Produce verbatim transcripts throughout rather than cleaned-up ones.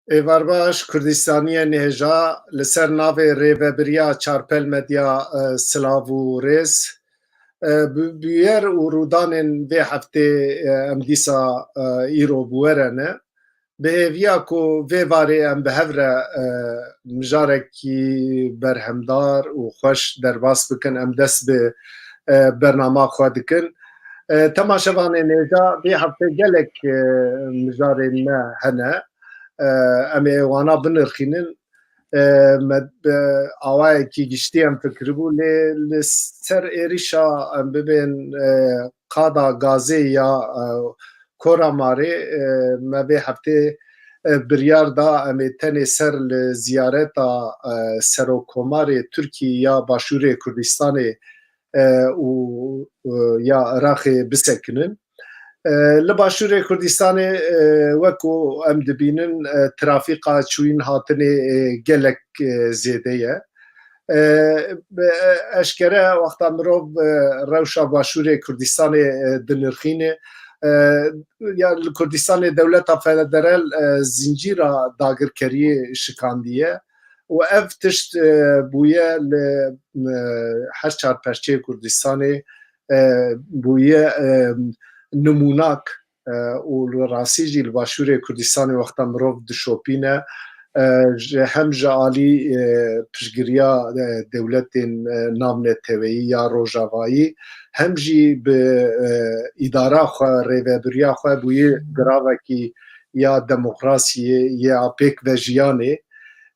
Êvar baş, Kurdistaniyên hêja li ser navê rêvebiriya Çarpel Medya, e, silav û rêz. E, bi-, bûyer û rûdanên vê heftê, e, em dîsa, e, îro bi we re ne. Bi hêviya ku vê varê em bi hev re, e, mijarekî berhemdar û xweş derbas bikin, em dest bi, e, bernama xwe dikin. E, temaşevanên hêja, vê heftê gelek, e, mijarên me hene. E, em ê wana binirxînin. E, me bi awayekî giştî em fikiribû, lê li ser êrîşa em bibên, e, qada gazê ya, e, Koramarê, e, me vê heftê, e, biryar da em ê tenê ser li ziyareta, e, Serokkomarê Tirkiyê ya Başûrê Kurdistanê, e, û, e, ya Iraqê bisekinin. E, li Başûrê Kurdistanê, e, wek ku em dibînin, e, trafîka çûyîn hatinê, e, gelek, e, zêde ye. E, bi, e, eşkere wexta mirov, e, rewşa Başûrê Kurdistanê, e, dinirxîne, e, ya li Kurdistanê dewleta federal, e, zincîra dagirkeriyê şikandiye û ev tişt, e, bûye li, e, her çar perçeyê Kurdistanê, e, bûye, e, nimûnak, e, û li rastî jî li Başûrê Kurdistanê wexta mirov dişopîne, e, ji, hem ji alî, e, piştgiriya, e, dewletên, e, navneteweyî ya rojavayî, hem jî bi, e, îdara xwe, rêvebiriya xwe bûye giravekî ya demokrasiyê, ya pêkvejiyanê.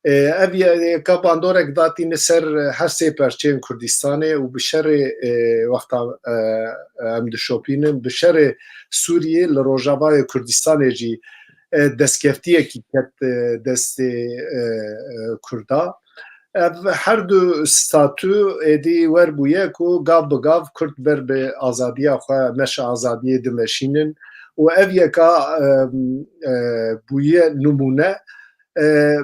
E, ev ye-, yeka bandorek datîne ser her sê perçeyên Kurdistanê û bi şerê, e, wexta, e, em dişopînin, bi şerê Sûriyê li rojavayê Kurdistanê jî, e, destkeftiyekî ket, e, destê, e, e, Kurda. Ev her du statû êdî wer bûye ku gav bi gav Kurd ber bi azadiya xwe, meşa azadiyê dimeşînin û ev yeka, e, e, bûye nimûne. E,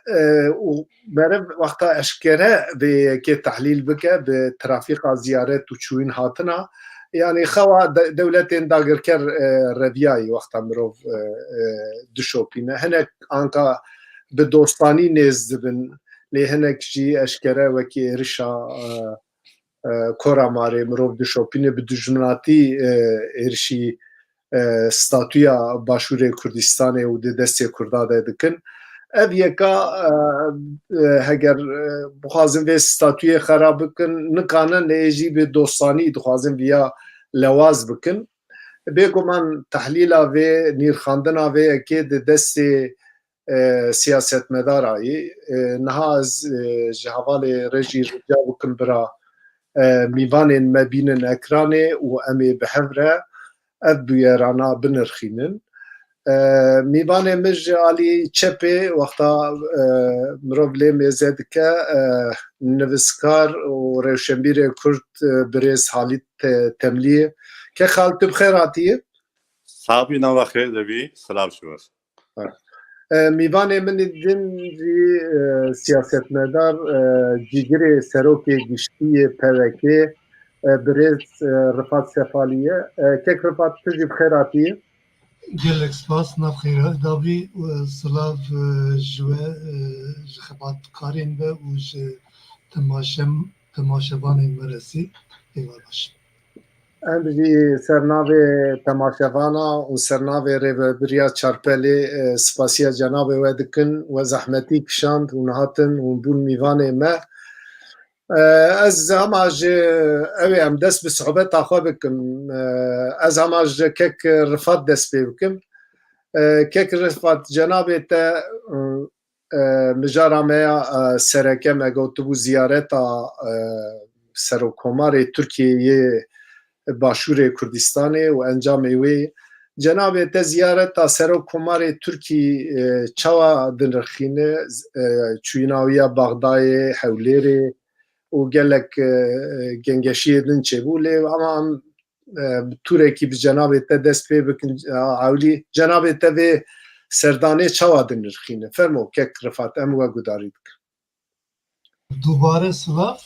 e, û meriv wexta eşkere vê yekê tehlîl bike bi trafîka ziyaret û çûyîn hatina, yanî xewa de-, dewletên dagirker, e, reviyayî wexta mirov, e, e, dişopîne. Hinek anka bi dostanî nêz dibin, lê hinek jî eşkere wekî êrişa, e, e, Koramarê mirov dişopîne, bi dijminatî, e, êrişî, e, statûya Başûrê Kurdistanê û di destê Kurda de dikin. Ev yeka, e, e, heger, e, bixwazin vê statûyê xerab bikin, nikanin, lê jî bi dostanî dixwazin viya lewaz bikin. Bêguman tehlîla vê, nîrxandina vê yekê di destê, e, siyasetmedarayî. E, niha ez, e, ji hevalê re jî rica bikim bira, e, mîvanên me bînin ekranê û em ê bi hev re ev bûyerana binirxînin. E, mîvanê min ji alî çepê wexta, e, mirov lê mêze dike, e, nivîskar û rewşenbîrê Kurd, e, birêz Halît Te-, Temlî ye. Kek Halît, tu bi xêr hatî. Sabî nava xêr de bî, silav ji we. E, mîvanê min ê din jî, e, siyasetmedar, e, cîgirê serokê giştî yê P Y K'ê, e, birêz, e, Rifat Sefalî ye. E, kek Rifat, tu jî bi xêr hatî. Gelek spas, nav xêra dabî, e, silav, e, ji we, e, ji xebatkarên we û ji temaşem-, temaşevanên me re jî. Êvar baş. Em jî ser navê temaşevana û ser navê rêvebiriya Çarpelê, e, spasiya cenabê we dikin. We zehmetî kişand hûn hatin, hûn bûn mîvanê me. E, ez hema ji, ew ê em dest bi sohbeta xwe bikim. E, ez hema ji kek Rifat dest pê bikim. E, kek Rifat, cenabê te, e, e, mijara me ya, e, sereke me gotibû ziyareta, e, Serokkomarê Tirkiyeyê yê Başûrê Kurdistanê û encamê wê. Cenabê te ziyareta Serokkomarê Tirkî, e, çawa dinirxîne? E, çûyîna wî ya Bexdayê, Hewlêrê û gelek, e, gengeşiyê din çêbû. Lê hema em e, bi tûrekî bi cenabê te dest pê bikin, e, ewlî cenabê te vê serdanê çawa dinirxîne? Fermo, kek Rifat, em we gudarî dikin. Dubare silav.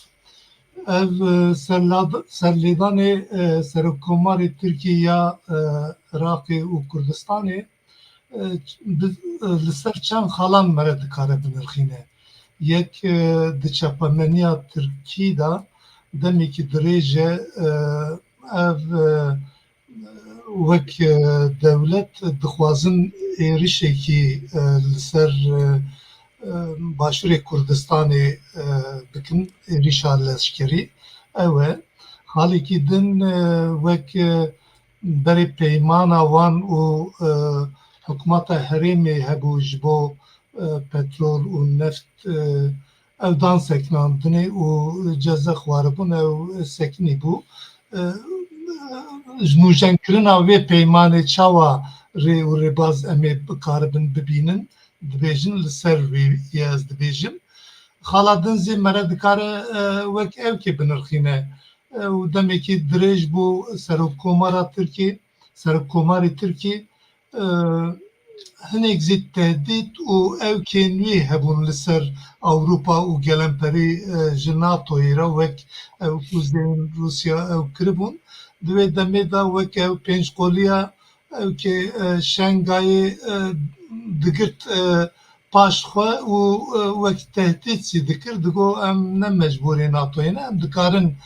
Ev, e, serlad-, serlêdanê, e, Serokkomarê Tirkiyê ya, e, Iraqê û Kurdistanê, e, bi, e, li ser çend xalan me re dikare binirxîne. Yek, e, di çapemeniya Tirkî de demekî dirêj e, e, ev, e, wek, e, dewlet dixwazin êrişekî, e, li ser, e, e, Başûrê Kurdistanê, e, bikin, êrişa leşkerî. Ew e. Xalekî din, e, wek, e, berê peymana wan û, e, hikûmeta herêmê hebû ji bo, e, petrol û neft, e, ew dan sekinandinê û ceze xwaribûn ew sekinî bû. E, ji nûjenkirina vê peymanê çawa rê û rêbaz em ê bikaribin bibînin, dibêjin li ser wê yê ez dibêjim. Xala din zî me re dikare, e, wek ewkê binirxîne. E, û demekî dirêj bû serokkomara Tirkî, serokkomarê Tirkî, e, hinek zî tehdît û ewkên wî hebûn li ser Ewropa û gelemperî, e, ji NATOyê re wek ew ku zên Rûsya ew kiribûn. Di wê demê de wek ew pêncqoliya ewkê, e, Şengayê, e, digirt, e, paş xwe û, e, wek tehdît zî dikir, digo em ne mecbûrê NATOyê ne, em dikarin,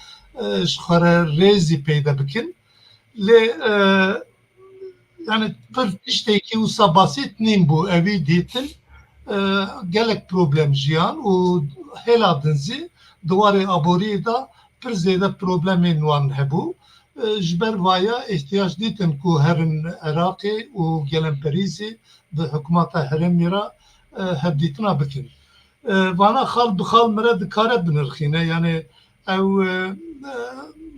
e, ji xwe re rêzî peyde bikin. Lê, e, yani pir tiştekî wisa basît nîn bû evî dîtin, e, gelek problem jiyan û hêla din zî di warê aboriyê de pir zêde problemên wan hebû. E, ji ber vaya ihtiyac dîtin ku herin Iraqê û gelemperî zî bi hikûmeta herêmê re, e, hevdîtina bikin. E, vana xal bi xal me re dikare binirxîne. Yani ew, e, e,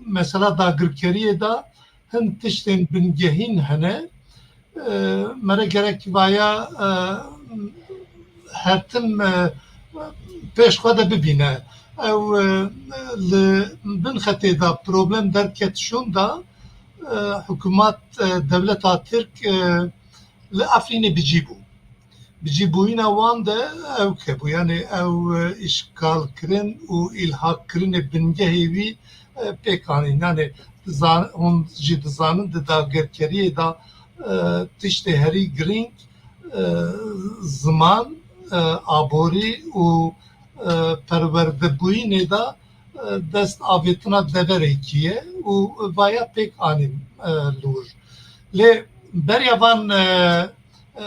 mesela dagirkeriyê de hin tiştên bingehîn hene. E, me re gerek vaya, e, her tim, e, pêş xwe de bibîne. Ew, e, li bin xetê de problem derket şûnda, e, hikûmet, e, dewleta Tirk, e, li Efrînê bi cî bû. Bi cî bûyîna wan de ew hebû, yani ew, e, îşgalkirin û îlhaqkirinê bingehê wî, e, pêk anîn. Yani zan-, hûn jî dizanin di dagirkeriyê de, e, tiştê herî girîng, e, ziman, e, aborî û, e, perwerdebûyînê de, e, dest avêtina deverekî ye û vaya pêk anîn, e, li wir. Lê beriya van, e, e,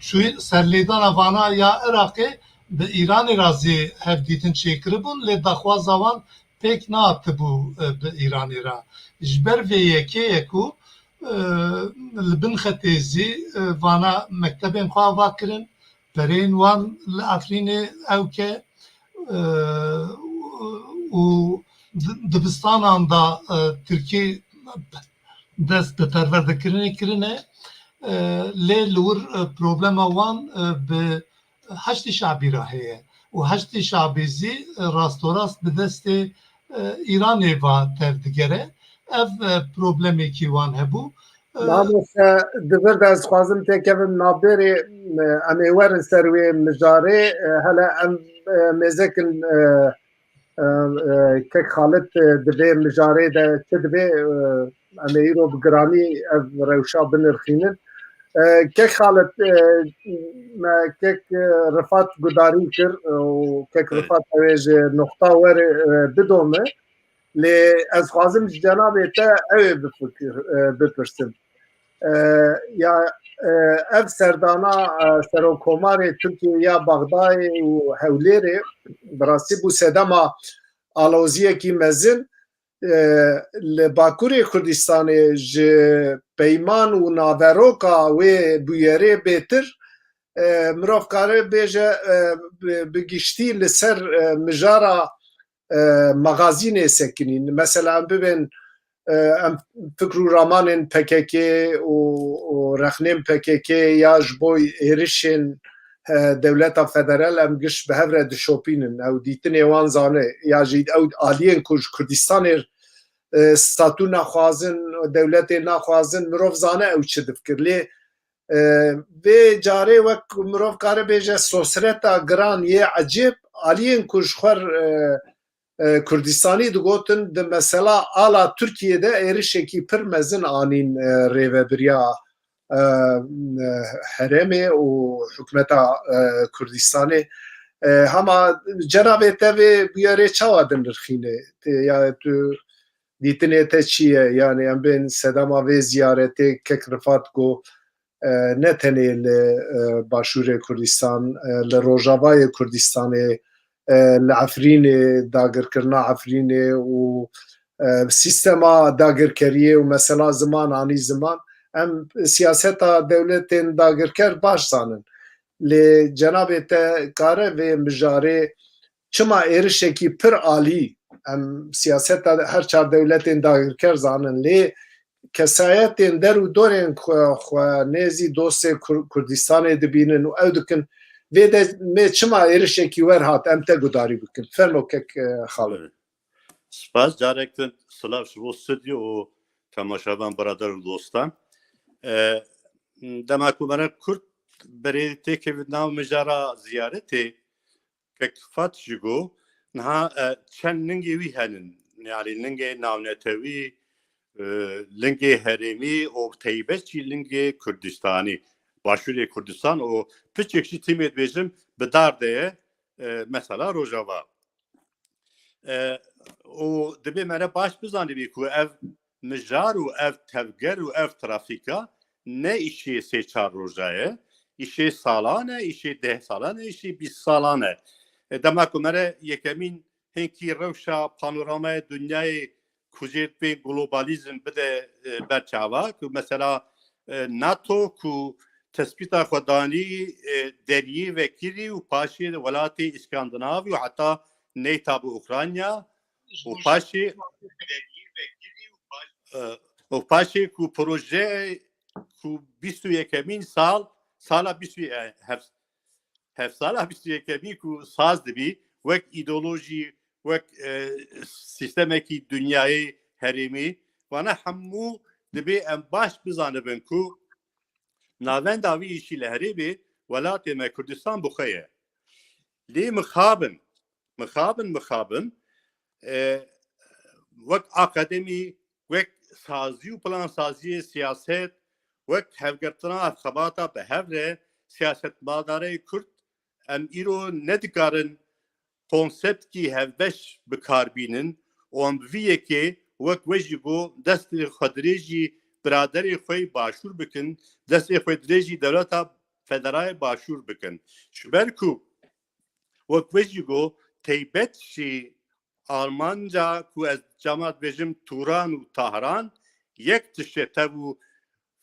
çûyî-, serlêdana vana ya Iraqê bi Îranê re zî hevdîtin çêkiribûn, lê daxwaza wan pêk nehatibû, e, bi Îranê re. Ji ber vê yekê ye ku, e, li bin xetê zî, e, vana mektebên xwe ava kirin, pereyên wan li Efrînê ew ke, e, û di-, dibistanan de, e, Tirkî dest bi perwerdekirinê kirine, e, lê li wir, e, problema wan, e, bi Heşdî Şabî re heye û Heşdî Şabî zî, e, rastorast bi destê, e, Îranê ve tevdigere. Ev, e, problemekî wan hebû. E, Mamoste, di vir de ez dixwazim têkevim navbêrê, e, em ê werin ser wê mijarê, e, hele em, e, mêzekin, e, e, e, kek Xalid, e, di vê mijarê de çi dibe, e, em ê îro bi giranî ev rewşa binirxînin. E, kek Xalid, e, me kek, e, Rifat gudarî kir, e, û kek Rifat ew ê ji noqta were, e, bidome. Lê ez xwazim ji cenabê te ew ê bifikir, e, bipirsim. E, ya, e, ev serdana, e, serokkomarê Tirkiyê ya Bexdayê û Hewlêrê bi rastî bû sedema aloziyekî mezin, e, li Bakurê Kurdistanê ji peyman û naveroka wê bûyerê bêtir, e, mirov kare bêje, e, bi, bi giştî li ser, e, mijara, e, magazînê sekinîn. Mesela em bibên, e, em fikr û ramanên P K K û, û rexnên P K K ya ji bo êrişên, e, dewleta federal em giş bi hev re dişopînin. Ew dîtinê wan zane ya jî ew aliyên ku ji Kurdistanê, e, statû naxwazin, dewletê naxwazin, mirov zane ew çi difikir. Lê, e, vê carê wek mirov kare bêje sosreta giran yê ecêb aliyên ku ji xwe, e, e, Kurdistanî digotin di mesela ala Tirkiyê de êrişekî pir mezin anîn, e, rêvebiriya, e, herêmê û hikûmeta, e, Kurdistanê. E, hema cenabê te vê bûyerê çawa dinirxîne? Tê, ya tu dîtinê te çi ye? Yani em bên sedema vê ziyaretê kek Rifat got, e, ne tenê li, e, Başûrê Kurdistan, e, li Rojavayê Kurdistanê, e, li Efrînê, dagirkirina Efrînê û, e, sîstema dagirkeriyê û mesela ziman anî ziman, em siyaseta dewletên dagirker baş zanin. Lê cenabê te kare vê mijarê çima êrişekî pir alî, em siyaseta her çar dewletên dagirker zanin, lê kesayetên der û dorên xwe, xwe nêzî dostê Kur-, Kurdistanê dibînin û ew dikin, vê de me çima êrişekî wer hat, em te gudarî bikin. Fermo kek, e, Xalid. Spas, carek din silav ji bo stûdyo û temaşevan, birader û dostan. E, dema ku me re kurt berê têkevin nav mijara ziyaretê, kek Rifat jî got, niha, e, çend lingê wî henin. Yani lingê navnetewî, e, lingê herêmî û bi taybet jî lingê Kurdistanî, Başûrê Kurdistan û piçek jî tîmê dibêjim bi dar de ye, e, mesela Rojava. E, û divê me re baş bizanibî ku ev mijar û ev tevger û ev trafîka ne îşê sê çar roja ye, îşê salan e, îşê deh salan e, îşê bîst salan e. E, dema ku me re yekemîn hinkî rewşa panoramaya dinyayê ku jê dibê globalizm bide, e, ber çava, ku mesela, e, nato ku tespîta xwe danî, e, deriyê vekirî û paşê welatê Îskandinavî û heta neyta bi Ukrayna û paşê, e, û paşê ku proje ku bîst û yekemîn sal, sala bîst û heft, heft sala bîst û yekemîn ku saz dibî, wek îdeolojî, wek, e, sîstemekî dinyayê herêmî, vana hemû dibê em baş bizanibin ku navenda vî îşî li herêmê welatê me Kurdistan bi xwe ye. Lê mixabin, mixabin, mixabin, e, wek akademî, wek sazî û plansaziyê siyaset, wek hevgirtina ev xebata bi hev re siyasetmedarê Kurd, em îro nedikarin konseptkî hevbeş bi kar bînin û em bi vî yekê wek we jî got destê xwe dirêjî biraderê xwe yê Başûr bikin, destê xwe dirêjî dewleta federayê Başûr bikin. Ji ber ku wek we jî got, taybet jî Almanca ku ez cama dibêjim Turan û Tahran, yek tişt e, tev û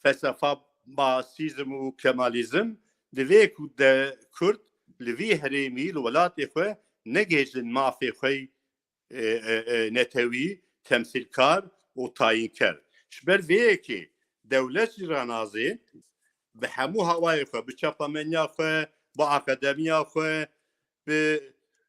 felsefa Marksîzm û Kemalîzm, divê ku de Kurd li vî herêmî, li welatê xwe negihêjin mafê xwe yê, e, e, e, netewî, temsîlkar û tayînker. Ji ber vê yekê dewlet jî ranazê bi hemû hawayê xwe, bi çapemeniya xwe, bi akademiya xwe, bi,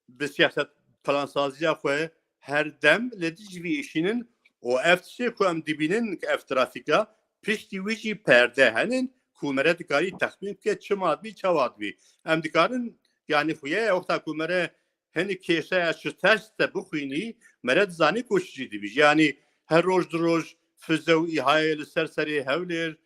bi siyaset plansaziya xwe her dem li dijî vî işînin û ev tiştê ku em dibînin, ev trafîka, piştî wî jî perde henin ku me re dikarî texmîn bike çima dibî, çawa dibî. Em dikarin, yani xuye ye wexta ku me re hinek kêşeya ji ters te bixwînî, me re dizanî ku çi jî dibî. Yani her roj di roj fize û îhayê li ser serê Hewlêr,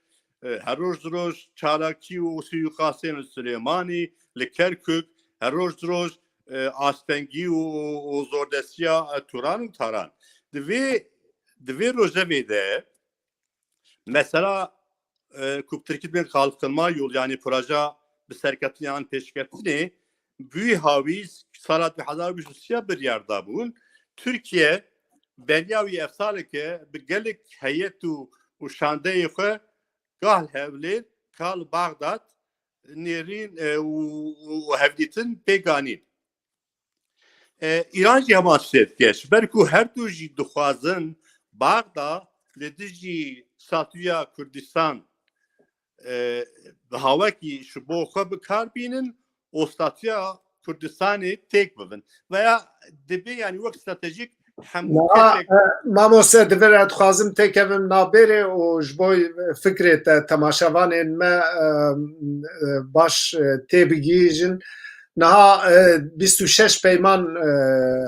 e, her roj di roj çalakçî û suîqastên li Silêmanî, li Kerkuk, her roj di roj, e, astengî û, û, û zordestiya, e, Turan û Taran. Di vê, di vê rojevê de mesela, e, ku bi tirkî dibên Kalkınma Yolu, yani proja bi serketinê an pêşketinê, bi wî hawî sala du hezar û bîst û sê biryar dabûn. Tirkiye beriya wî ev saleke bi gelek heyet û, û şandeyê xwe gah li Hewlêr, gah li Baxdad nêrîn, e, û, û hevdîtin pêk anîn. E, Îran jî hema tiştê dike. Ji ber ku her du jî dixwazin Baxda li dijî statûya Kurdistan, e, bi hawekî ji bo xwe bi kar bînin û statûya Kurdistanê têk bibin. Veya dibê, yani wek stratejîk hemû Niha, kesek e, mamoste, divêr ez dixwazim têkevim navbêrê û ji bo fikrê te temaşevanên me, e, e, baş, e, têbigihîjin. Niha, e, bîst û şeş peyman, e,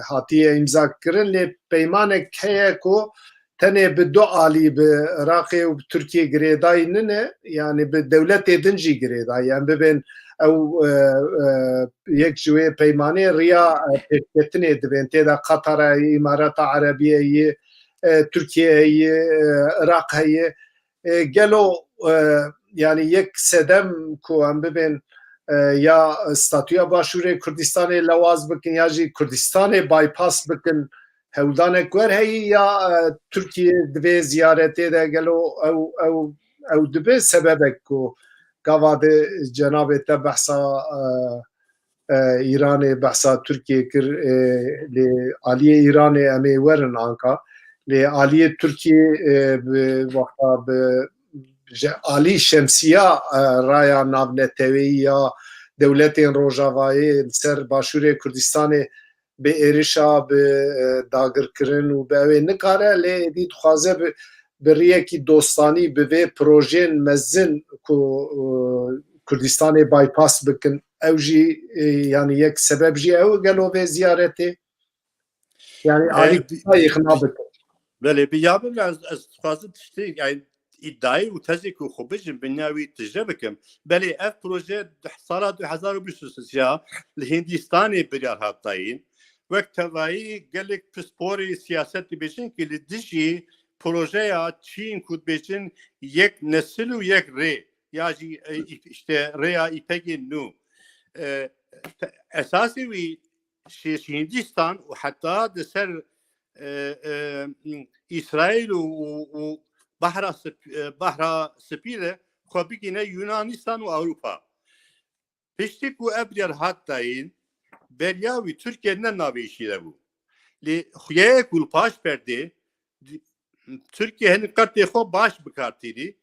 hatiye îmza kirin, lê peymanek heye ku tenê bi du alî, bi Iraqê û bi Tirkiyê girêdayî nine, yani bi dewletê din jî girêdayî. Em bibên ew, e, e, yek ji wê peymanê riya, e, pêşketinê dibên. Tê de Qatar heye, Îmarata Erebî heye, e, Tirkiye heye, e, Iraq heye. E, gelo, e, yani yek sedem ku em bibên, e, ya statûya Başûrê Kurdistanê lewaz bikin ya jî Kurdistanê bypass bikin, hewldanek wer heye ya, e, Tirkiye di vê ziyaretê de gelo ew, ew, ew dibe sebebek ku gava de cenabê te behsa, e, e, Îranê, behsa Tirkiye kir, e, lê aliyê Îranê em ê werin anka. Lê aliyê Tirkiye, e, bi wexta bi ji alî şemsiya, e, raya navneteweyî ya dewletên Rojavayê li ser Başûrê Kurdistanê bi êrişa, bi, e, dagirkirin û bi ew ê nikare, lê êdî dixwaze bi, bi riyekî dostanî bi vê projeyên mezin ku, e, Kurdistanê bypass bikin, ew jî, e, yani yek sebeb jî ew gelo vê ziyaretê? Yani E, alî bi- kayê xina bikin. Belê, bi ya bin ez, ez dixwazim tiştê, yani îdayê û tezê ku xwe bijim, binya wî tije bikim. Belê, ev proje di sala du hezar û bîst û sê ya li Hindistanê biryar hat dayîn. Wek tevayî gelek pisporê siyaset dibêjin ki li dijî projeya Çîn ku dibêjin yek nesil û yek rê ya jî, e, î-, işte rêya îpegên nû. E, te-, esasê wî şêş Hindistan û heta di ser, e, e, Îsraîl û, û, û Behra Sip-, e, Behra Spî de xwe bigîne Yunanistan û Ewropa. Piştî ku ev biryar hat dayîn, beriya wî Tirkiye ne navê îşî de bû. Lê xuyeyê ku li paş perdê Tirkiye hinek qertê xwe baş bi kar tînî,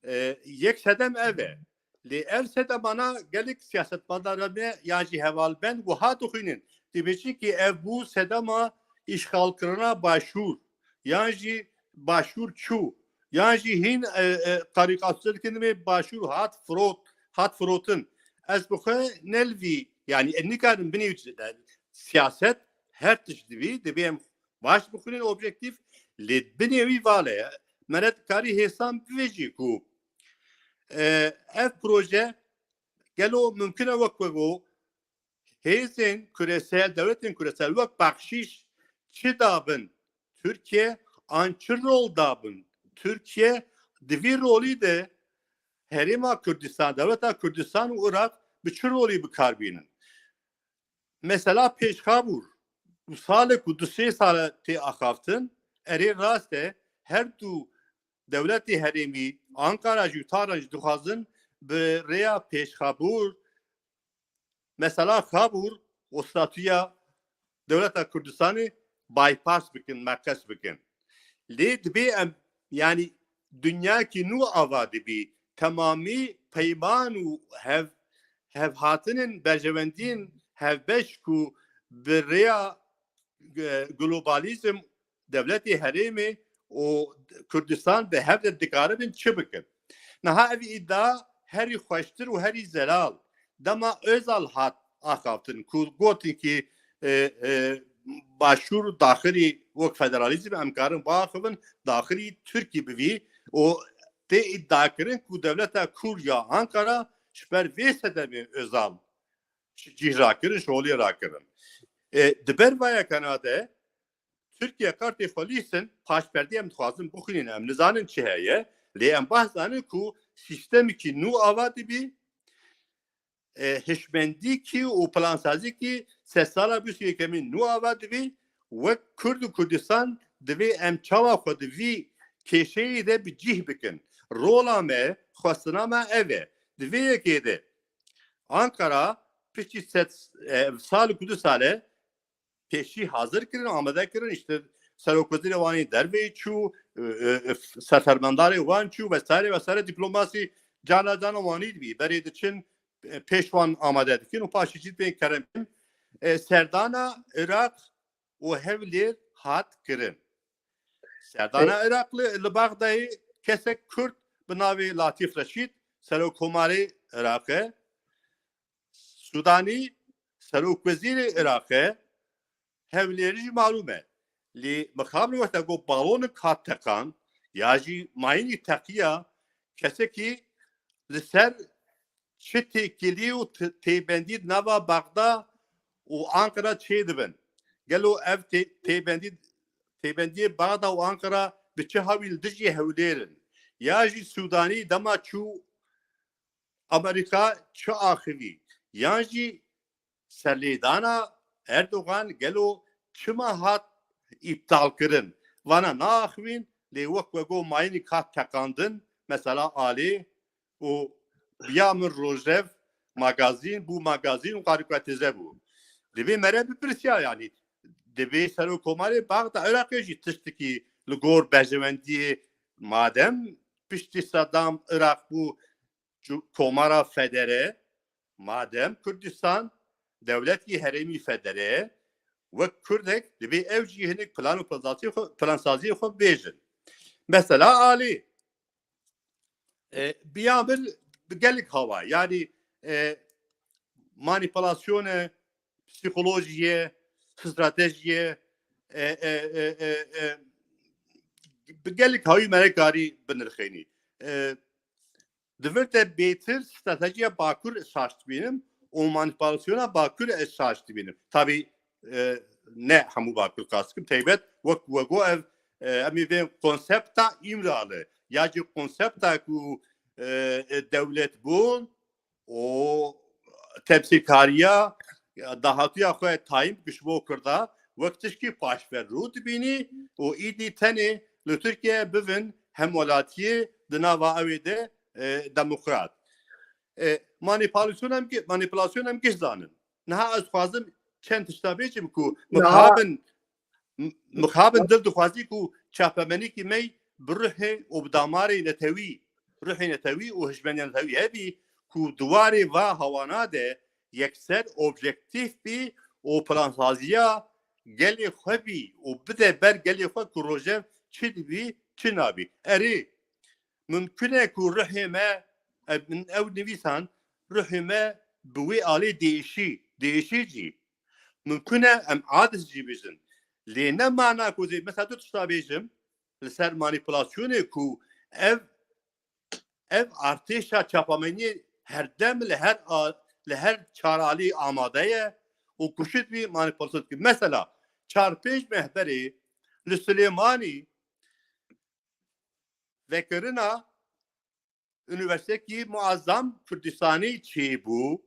e, yek sedem ev e. Lê ev sedemana gelek siyasetmedara me yan jî hevalbend wiha dixwînin. Dibêjin ki ev bû sedema îşxalkirina Başûr. Yan jî Başûr çû. Yan jî hîn, e, e, karîkatûre dikin, dibê Başûr hat firot, hat firotin. Ez bi xwe ne li vî, yani, ez nikarim binê wî, siyaset her tişt divî, divê em baş bixwînin objektîf, lê binê wî vale ye. Me ne dikarî hêsan bivêjî ku, e, ev proje gelo mimkun e wek ku hêzên küresel, dewletên küresel wek bexşîş çi dabin Tirkiye, an çi rol dabin Tirkiye, di vî rolî de Herêma Kurdistan, dewleta Kurdistan û Iraq bi çi rolî bi kar bînin? Mesela Pêşxabûr, û salek û du sê sale tê axaftin, erê rast e, her du dewletê herêmî, Ankara jî û Tahran jî dixwazin bi rêya Pêşxabûr, mesela Xabûr û statûya dewleta Kurdistanê bypass bikin, meqes bikin. Lê dibê em, yani, dinyakî nû ava dibî, temamî peyman û hev, hevhatinên berjewendiyên hevbeş ku bi rêya, e, globalizm, dewletê herêmê û Kurdistan bi hev de dikaribin çi bikin. Niha ev îdia herî xweştir û herî zelal dema Özal hat axaftin ku gotin ki, e, e, Başûr daxilî wek federalîzm em karin biaxivin daxilî Tirkî bivî û tê îdiakirin ku dewleta Kur ya Ankara ji ber vê sedemê Özal ji cih rakirin, ji holê rakirin. E, di ber vaya kena de Tirkiye kartê xwe lîstin, paşperdê em dixwazin bixwînin, em nizanin çi heye, lê em baş zanin ku sîstemekî nû ava dibî, e, hişmendîkî û plansazîkî sedsala bîst û yekemîn nû ava dibî, wek Kurd û Kurdistan divê em çawa xwe di vî kêşeyê de bi cih bikin. Rola me, xwestina me ev e. Di vê yekê de Ankara piştî sed, e, sal û du sale pêşî hazir kirin, amade kirin. İşte Serokwezîrê Wanê derveyî çû, e, e, e, serfermendarê wan çû vesaire vesaire, diplomasî cana cana wanî dibî. Berê diçin, e, pêş wan amade dikin û paşê jî bên kerem. E, serdana Iraq û Hewlêr hat kirin. Serdana Iraq li, li Baxdayê kesek Kurd bi navê Latîf Reşîd, Serokkomarê Iraqê, Sudanî, Serokwezîrê Iraqê, Hewlêrî jî malûm e. Lê mixabin wexta ku balonik hat teqan, ya jî mayînî teqiya, kesekî li ser çi têkilî û t-, têbendî di nava Bexda û Ankara çêdibin. Gelo ev tê-, têbendî, têbendiyê Bexda û Ankara bi çi hawî li dijî Hewlêr in? Ya jî Sûdanî dema çû Amerîka çi axivî? Yan jî serlêdana Erdogan gelo çima hat îptal kirin? Vana naaxivîn, lê wek we got mayînî hat teqandin, mesela alê û biya min Rojev magazîn bû, magazîn û karîkatîze bû. Divê mere bipirsiya, yanî divê Serokkomarê Bexda Iraqê jî tiştekî li gor berjewendiyê, madem piştî Sedam Iraq bû, Komara Federe, madem Kurdistan dewletî herêmî federe, wek Kurdek divê ew jî hinek plan û plansaziyê xwe, plansaziyê xwe bêjin. Mesela alî, e, biya min bi gelek hawa, yanî, e, manîpulasyone, psîkolojiyê, stratejiyê, e, e, e, e, e, bi gelek hawî me nekarî binirxênî. E, Di vir de bêtir stratejiya Bakur ez şaş dibînim û manîpulasyona Bakur ez şaş dibînim. Tabî, e, ne hemû Bakur qas dikim. Taybet wek we got ev, e, em ê vê konsepta Îmrali ya jî konsepta ku, e, e, dewletbûn û temsîlkariya dahatûya xwe tayîn bike ji bo Kurda wek tişkî paşverû dibînî û îdî tenê li Tirkiye bivin hemwelatiyê di nava ew ê de, e, demokrat. E, manîpulasyona em gi-, manîpulasyona em giş zanin. Niha ez dixwazim çend tişta bêjim ku mixabin M-, mixabin dil dixwazî ku çapemenîkî me bi ruhê û bi damarê netewî, ruhê netewî û hişmendiya netewî hebî ku di warê va hawana de yekser objektîf bî û plansaziya gelê xwe bî û bide ber gelê xwe ku rojev çi dibî, çi nabî. Erê, mimkun e ku ruhê me, e, min ew nivîsan, ruhê me bi wê alê diêşî, diêşî jî. Mimkun e em adis jî bijin. Lê ne mana ku dê, mesela du tişta bêjim, li ser manîpulasyonê ku ev, ev artêşa çapameniyê herdem li her a-, li her çar alî amade ye û kuşit wî manîpulasyon dike. Mesela çar pênc meh berê li Silêmanî vekirina Unîversîtekî muazzam Kurdistanî çêbû.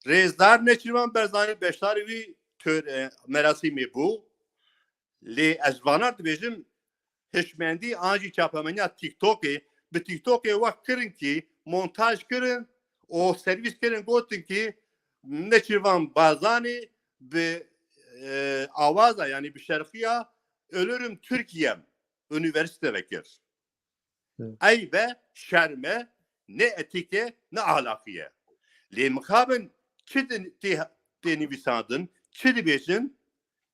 Rêzdar Nêçîrvan Barzanî beşdarî wî tör-, e, merasîmê bû. Lê ez vana dibêjim, hişmendî an jî çapemeniya TikTokê, bi TikTokê wext kirin kî montaj kirin û servîs kirin, gotin kî Nêçîrvan Barzanî bi, e, awaza, yanî bi şerqiya "Ölürüm Türkiye'm" unîversîte vekir. Hı. Eyb e, şerm e, ne etîk e, ne ahlaqî ye. Lê mixabin çi din tê, tê nivîsandin, çi dibêjin,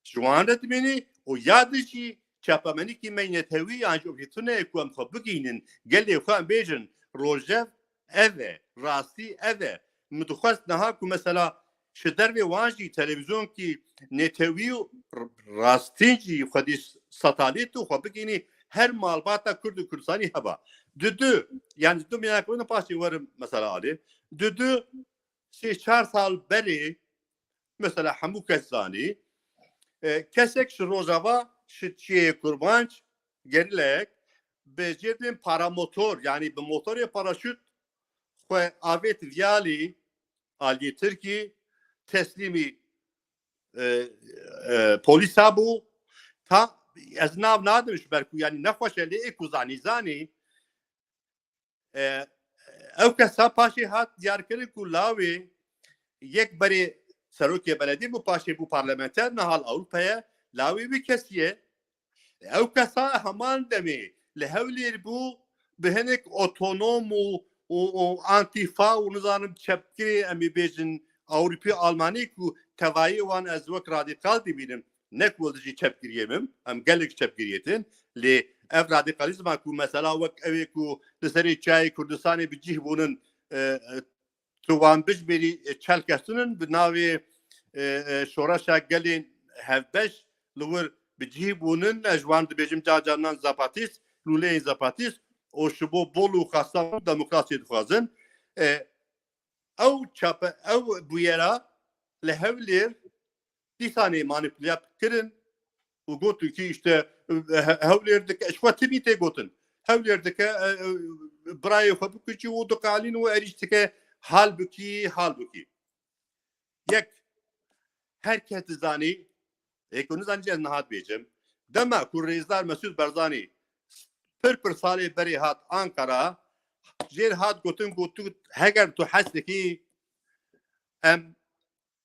ji wan re dimînî û ya din jî çapemenîkî me netewî yan jî objektîf ne ku em xwe bigihînin, gelê xwe em bêjin, rojev ev e, rastî ev e. Min dixwest niha ku mesela ji dervê wan jî televîzyonkî netewî û r-, rastîn jî xwedî satalît û xwe bigihînî her malbata Kurd û Kurdistanî heba. Di du, yanî du mînak wina paşê werim mesela alê. Di du, sê çar sal berê, mesela hemû kes zanî, e, kesek ji Rojava, ji çiyê Kurmanc, gerîlayek, bi cêdên paramotor, yanî bi motorê paraşût xwe avêt viyalî, aliyê Tirkî, teslîmî, e, e, polîsa bû. Ta ez nav nadim ji ber ku, yanî nexweş e, lê ê ku zanî, zanî. E, ew kesa paşê hat diyarkirin ku lawê yek berê serokê belediyê bû, paşê bû parlamenter, niha li Ewropayê lawê wî kesî ye. Ew kesa heman demê li Hewlêr bû, bi hinek otonom û, û, û antîfa û nizanim çepgirê, em ê bêjin Ewropî, Almanî ku tevayê wan ez wek radîkal dibînim, ne ku dijî çepgiriyê min, em gelek çepgiriyê din, lê ev radîkalîzma ku mesela wek ew ê ku li serê çiyayê Kurdistanê bi cih bûnin, e, e, tu wan bijbêrî, e, çel kes tune ne, bi navê, e, e, Şoreşa Gelên Hevbeş li wir bi cihî bûnin, ez ji wan dibêjim car caran zapatîst, lûleyên zapatîst, û ji bo bol û xwestan û demokrasiyê dixwazin. E, ew çape, ew bûyera li Hewlêr dîsanê manîpule kirin û gotin ki işte, e, He-, Hewlêr dike, ji xwe tibî tê gotin. Hewlêr dike, e, e, birayê xwe bikujî û diqalîn û êrîş dike, halbukî, halbukî. Yek, her kes dizanî, ê ku nizanî jî ez niha dibêjim, dema ku rêzdar Mesûd Barzanî pir pir salê berê hat Ankara, jêr hat gotin ku tu, heger tu hez dikî, em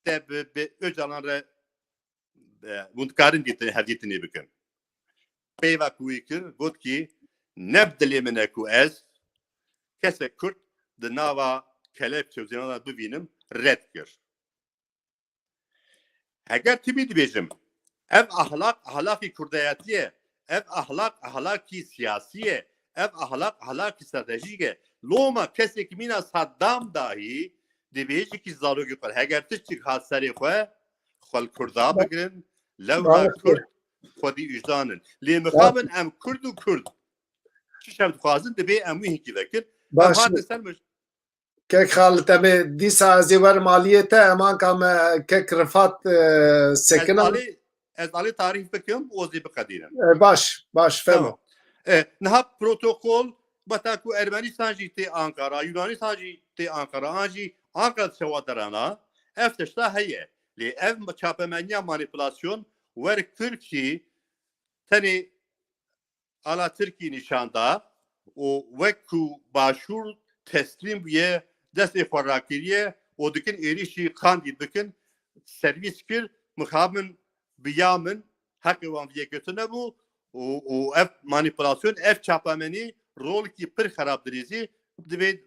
te bi, bi Ocalan re, e, hûn dikarin dîtin, hevdîtinê bikin. Peyva ku wî kir, got ki, ne bi dilê min e ku ez kesek Kurd di nava kelepçe û zîndan de bibînim, red kir. Heger tibî dibêjim, ev ahlak, ahlakî kurdayetî ye, ev ahlak, ahlakî siyasî ye, ev ahlak, ahlakî stratejîk e. Loma kesekî mîna Saddam dahî dibêje ki zarokê xwe, heger tiştik hat serê xwe, xwe li Kurda bigirin, lewra Kurd xwedî wijdan in. Lê mixabin em Kurd û Kurd. Çi şev dixwazin, dibê em wî hinkî vekin. Em Baş. hatin ser mij- Kek Xalit, em ê dîsa ez ê werim aliyê te, em anka me kek Rifat, e, Ez sekina. alî, ez alî tarîf bikim, û ez ê biqedînim. E, baş, baş, femo. Tamam. E, niha protokol, beta ku Ermenistan jî tê Ankara, Yunanistan jî tê Ankara, an jî Ankara çewaderana, ev tişta heye. Lê ev çapemeniya manîpulasyon wer kir ki tenê ala Tirkî nîşan da û wek ku Başûr teslîm bûye, destê xwe rakiriye û dikin êrîşî Qandîl bikin, servîs kir, mixabin bi ya min heqê wan viyekirtine bû û, û ev manîpulasyon, ev çapamenî rolekî pir xerab dirêzî, divê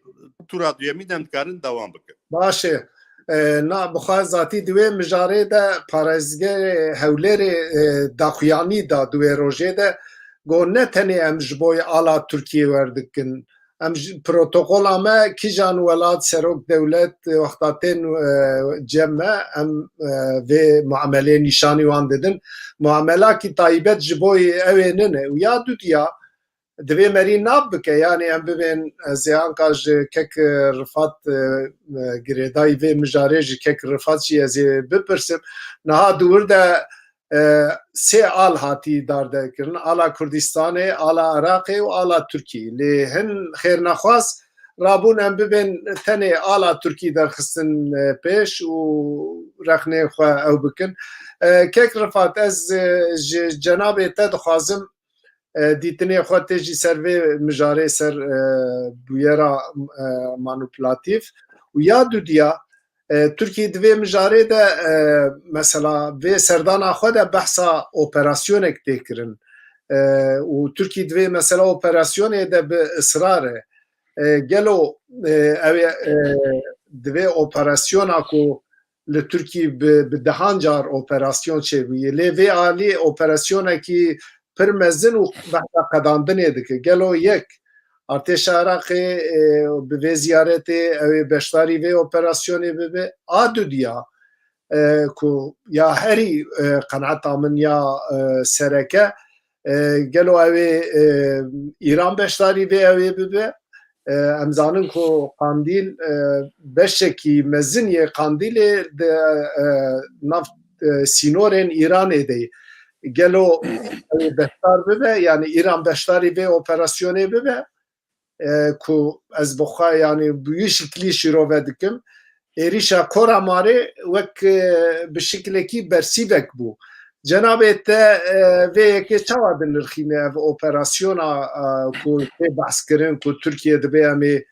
tura duyemîn de em dikarin dewam bikin. Baş e. E, na, bi xwe zatî di wê mijarê de parêzgerê Hewlêrê, e, daxuyanî da di wê rojê de, got ne tenê em ji bo ala Tirkiyê werdikin. Em ji protokola me kîjan welat, serok dewlet, e, wexta tên, e, cem me, em, e, vê muamelê nîşanî wan didin. Muamelakî taybet ji bo ew ê nine. Û ya dudiya, divê merî nav bike, yanî em bibên, ez ê anka ji kek Rifat, e, e, girêdayî vê mijarê ji kek Rifat jî ez ê bipirsim. Niha di wir de, e, sê al hatî dardekirin, ala Kurdistanê, ala Iraqê û ala Tirkiyê. Lê hin xêrnexwaz rabûn em bibên tenê ala Tirkî derxistin, e, pêş û rexnê xwe ew bikin. E, kek Rifat, ez, e, ji cenabê te dixwazim, e, dîtinê xwe tê jî ser vê mijarê, ser, e, bûyera, e, manîpulatîf. Û ya dudiya, e, Tirkî di vê mijarê de, e, mesela vê serdana xwe de behsa operasyonek tê kirin. E, û Tirkî di vê mesela operasyonê de bi israr e. E, gelo, e, ew ê, e, di vê operasyona ku li Tirkî bi, bi dehan car operasyon çêbûye. Lê vê alî operasyonekî pir mezin û behsa qedandinê dike. Gelo yek, artêşa Iraqê, e, bi vê ziyaretê ew ê beşdarî vê operasyonê bibe? A dudiya, e, ku ya herî, e, qenaeta min ya, e, sereke, e, gelo ew ê, e, Îran beşdarî vê ew ê bibe? E, em zanin ku Qandîl, e, beşekî mezin yê Qandîlê di, e, nav, e, sînorên Îranê de ye. Gelo ew ê beşdar bibe, yanî Îran beşdarî vê operasyonê bibe, e, ku ez bi xwe, yanî bi wî şiklî şîrove dikim, êrîşa Koramarê wek, e, bi şiklekî bersîvek bû. Cenabê te, e, vê yekê çawa dinirxîne ev operasyona, e, ku tê behs kirin ku Tirkiye dibê em ê,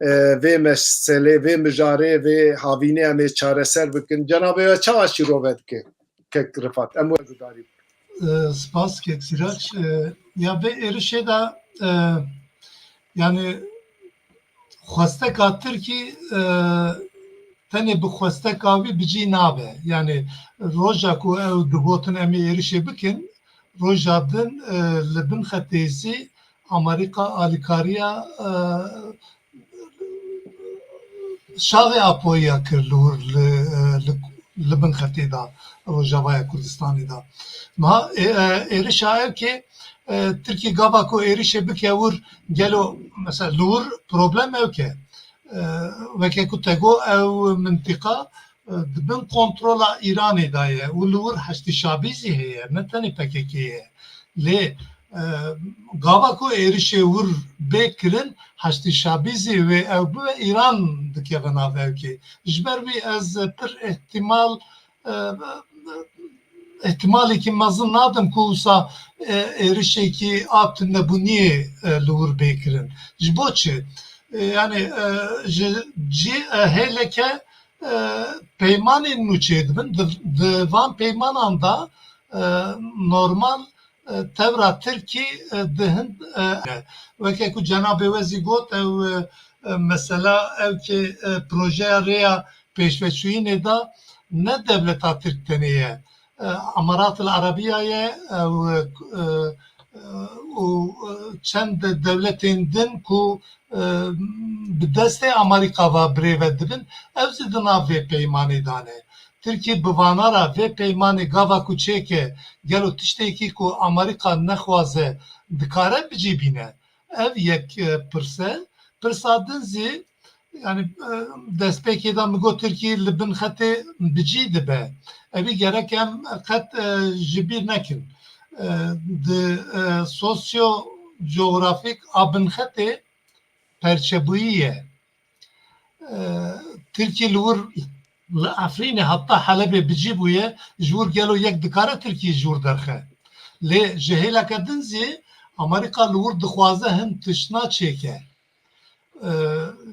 e, vê meselê, vê mijarê, vê havînê em ê çareser bikin? Cenabê we çawa şîrove dike? Kek Rifat, em we gudarî bikin. E, spas kek Sîrac. E, ya vê êrişê de, e, yani xwesteka Tirkî, e, tenê bi xwesteka wî bi cî nabe. Yani roja ku ew digotin em ê êrişê bikin, roja din, e, li bin xetê zî Amerîka alîkariya, e, şaxê Apoya kir li wir, li, e, li, li bin xetê de, Rojavaya Kurdistanê de. Niha ê-, e, êrişa ev ki, e, Tirkî gava ku êrişê bike wir, gelo mesela li wir problem ew ke, e, weke ku te got ew mintiqa, e, di bin kontrola Îranê de ye û li wir Heşdî Şabî zî heye, ne tenê P K K ye. Lê, e, gava ku êrişê wir bê kirin, Heşdî Şabî zî wê ew bibe, Îran dikeve nav ewkê. Ji ber wî ez pir ihtimal, e, ihtimalekî mezin nadim ku wisa, e, êrişekî a tunebûniyê, e, li wir bê kirin. Ji bo çi? E, yani, e, ji cî, e, hêleke, e, peymanên nû çêdibin. Di, di van peymanan de, e, normal, e, tevra Tirkî, e, di hin, e, weke ku cenabê we zî got, ew, e, e, mesela ew ki, e, projeya rêya pêşveçûyînê de ne dewleta Tirk tenê ye. E, Emarat el Arabiya ye, ew, e, e, û, e, çend dewletên din ku, e, bi destê Amerîka ve birêve dibin, ew zî di nav vê peymanê de ne. Tirkî bi vana re vê peymanê gava ku çêke, gelo tiştekî ku Amerîka nexwaze dikare bicî bîne? Ev yek, e, pirse. Pirsa din zî, yani, e, destpêkê de min got Tirkî li bin xetê bicî dibe. Evî gerek em qet, e, ji bîr nekin. E, di, e, sosyo-cografîk a bin xetê perçebûyî ye. E, Tirkî li wir, li Efrînê heta Helebê bicî bûye, ji wir gelo yek dikare Tirkî ji wir derxe? Lê ji hêleke din zî Amerîka li wir dixwaze hin tiştna çêke. E,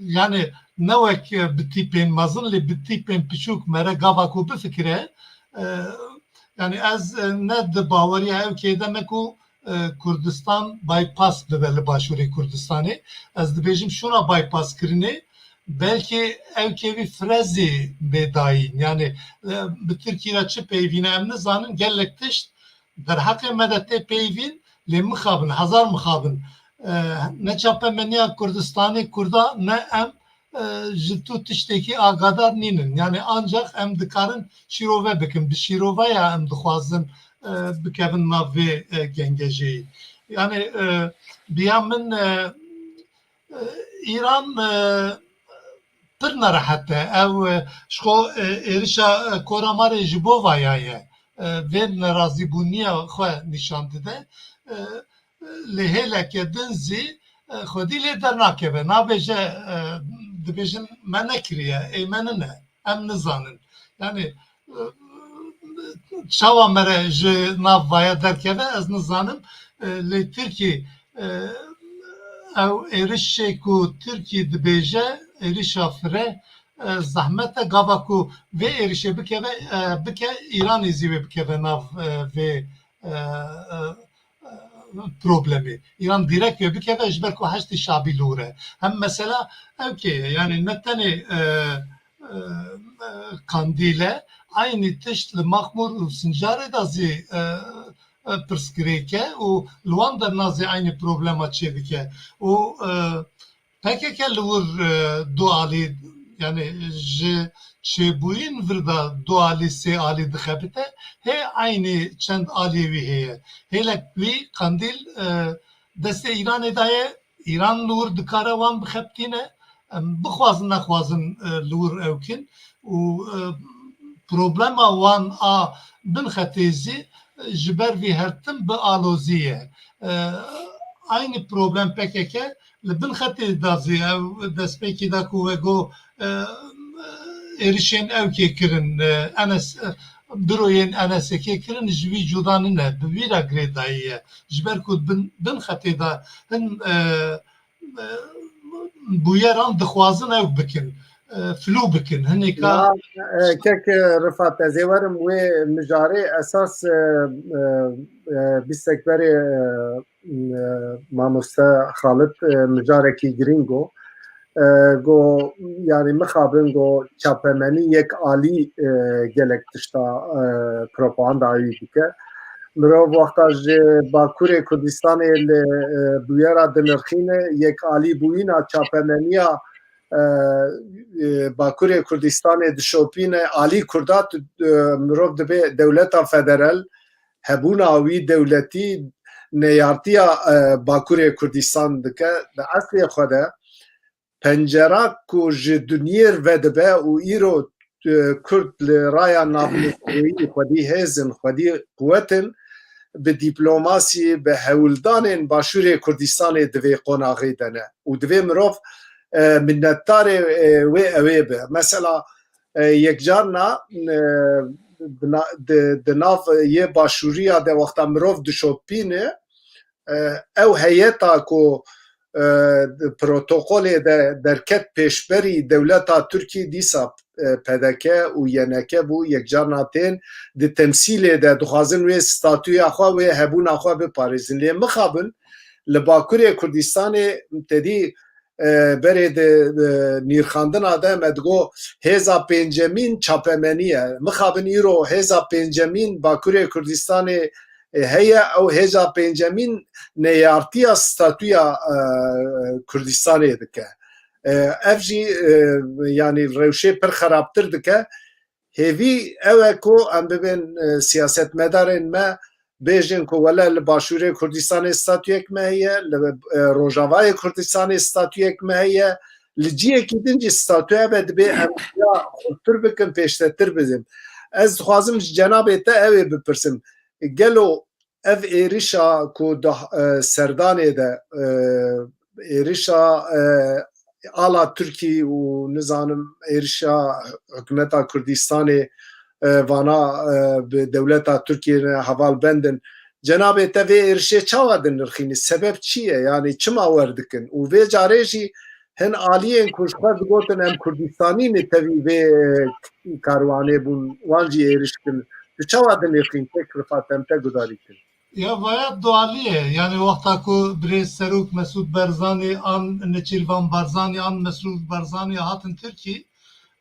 yani ne wek, e, bi tîpên mezin, lê bi tîpên piçûk mere gava ku bifikire, e, yani ez, e, ne di baweriya ew kê de me ku, e, Kurdistan bypass bibe li Başûrê Kurdistanê. Ez dibêjim şûna bypass kirinê, belkî ew kê wî firezî bê dayîn. Yani, e, bi Tirkî re çi peyvîne em nizanin, gelek tişt derheqê me de tê peyvîn, lê mixabin, hezar mixabin. E, ne çapemeniya Kurdistanê Kurda, ne em, e, ji tu tiştekî agadar nînin. Yani ancak em dikarin şîrove bikin. Bi şîroveya em dixwazin, e, bikevin nav vê, e, gengejeyî. Yani, e, biya min, e, e, Îran, e, pir nerehet e. Ew, e, ji xwe, e, êrişa, e, Koramarê ji bo vaya ye. E, vê nerazîbûniya xwe nîşan dide. E, li hêleke din zî, e, xwedî lê dernakeve. Nabêje, e, dibêjin me nekiriye, ê me nine. Em nizanin. Yani, e, çawa me re ji nav vaya derkeve, ez nizanim. E, lê Tirkî, e, ew êrişê ku Tirkî dibêje, êrişa fire, e, zehmet e. Gava ku vê êrişê bikeve, e, bike, Îranê zî wê bikeve nav, e, vê, e, e, problemê. Îran dîrek wê bikeve ji ber ku Heşdî Şabî li wir e. Hem mesela ew kê ye, yani ne tenê, e, e, e, Qandîl e, eynî tişt li Maxmûr û Sincarê de zî, e, e, pirsgirêk e û li wan derna zî eynî problema çêdike. Û, e, P K K li wir, e, du alî, yani ji çêbûyîn vir de du alî, sê alî dixebite, hê eynî çend aliyê wî heye. Hêlek wî Qandîl, e, destê Îranê de ye, Îran li wir dikare wan bixebitîne, em bixwazin nexwazin, e, li wir ew kin û, e, problema wan a bin xetê zî, e, ji ber vî her tim bi alozî ye. E, eynî problem P K K li bin xetê de zî ew destpêkê de ku we got, e, êrişên ew kê kirin, e, N S, e, büroyên N S K'ê kirin ji wî cuda nine, bi wî re girêdayî ye. Ji ber ku bin, bin xetê de hin, e, e, bûyeran dixwazin ew bikin, e, flû bikin. Hinêka Ya, e, kek, e, Rifat, ez ê werim wê mijarê esas, e, e, e, bîstek berê, e, e, mamoste Xalid, e, mijarekî girîng o. E, go, yani mixabin go çapemenî yek alî, e, gelek tişta, e, propaganda wî dike. Mirov wexta ji Bakurê Kurdistanê li, e, bûyera dinirxîne, yek alî bûyîna çapemeniya e, e, Bakurê Kurdistanê dişopîne, alî Kurda tu, e, mirov dibê dewleta federal, hebûna wî dewletî neyartiya, e, Bakurê Kurdistan dike. Di eslê xwe de pencera ku ji dinyê re vedibe û îro, e, Kurd li raya navneteweyî xwedî hêz in, xwedî quwet in, bi dîplomasî, bi hewldanên Başûrê Kurdistanê di vê qonaxê de ne. Û divê mirov, e, minnetdarê, e, wê ew ê be. Mesela, e, yekcarna, e, di na-, di, di nav yê Başûriya de wexta mirov dişopîne, e, ew heyeta ku, e, di protokolê de derket pêşberî dewleta Tirkî dîsa, e, P D K û Y N K bû, yekcarna tên di temsîlê de dixwazin wê statûya xwe, wê hebûna xwe biparêzin. Lê mixabin li Bakurê Kurdistanê tedî, e, berê di, e, nîrxandina de me digo hêza pêncemîn çapemenî ye. Mixabin îro hêza pêncemîn Bakurê Kurdistanê, e, heye, ew hêza pêncemîn neyartiya statûya, e, Kurdistanê dike. E, ev jî, e, yanî rewşê pir xerabtir dike. Hêvî ew e ku em bibên, e, siyasetmedarên me bêjin ku wele li Başûrê Kurdistanê statuyek me heye, li, e, Rojavayê Kurdistanê statuyek me heye, li ciyekî din jî statuya me dibê em ya xurttir bikin, pêştetir bidin. Ez dixwazim ji cenabê te ew ê bipirsim. Gelo ev êrişa ku di, e, serdanê de, e, êrişa, e, ala Tirkî û nizanim êrişa hikûmeta Kurdistanê, e, vana, e, bi dewleta Tirkiyê re hevalbend in. Cenabê te vê êrişê çawa dinirxînî? Sebeb çi ye? Yanî çima wer dikin? Û vê carê jî hin aliyên ku ji xwe digotin em Kurdistanî ne tevî vê, e, karwanê bûn, wan jî êriş kin. Tu çawa dinirxîn? Kek Rifat, em te gudarî kin. Ya vaya dualiye, yani wexta ku birêz Serok Mesûd Barzanî an Neçîrvan Barzanî an Mesrûr Barzanî hatin Tirkî,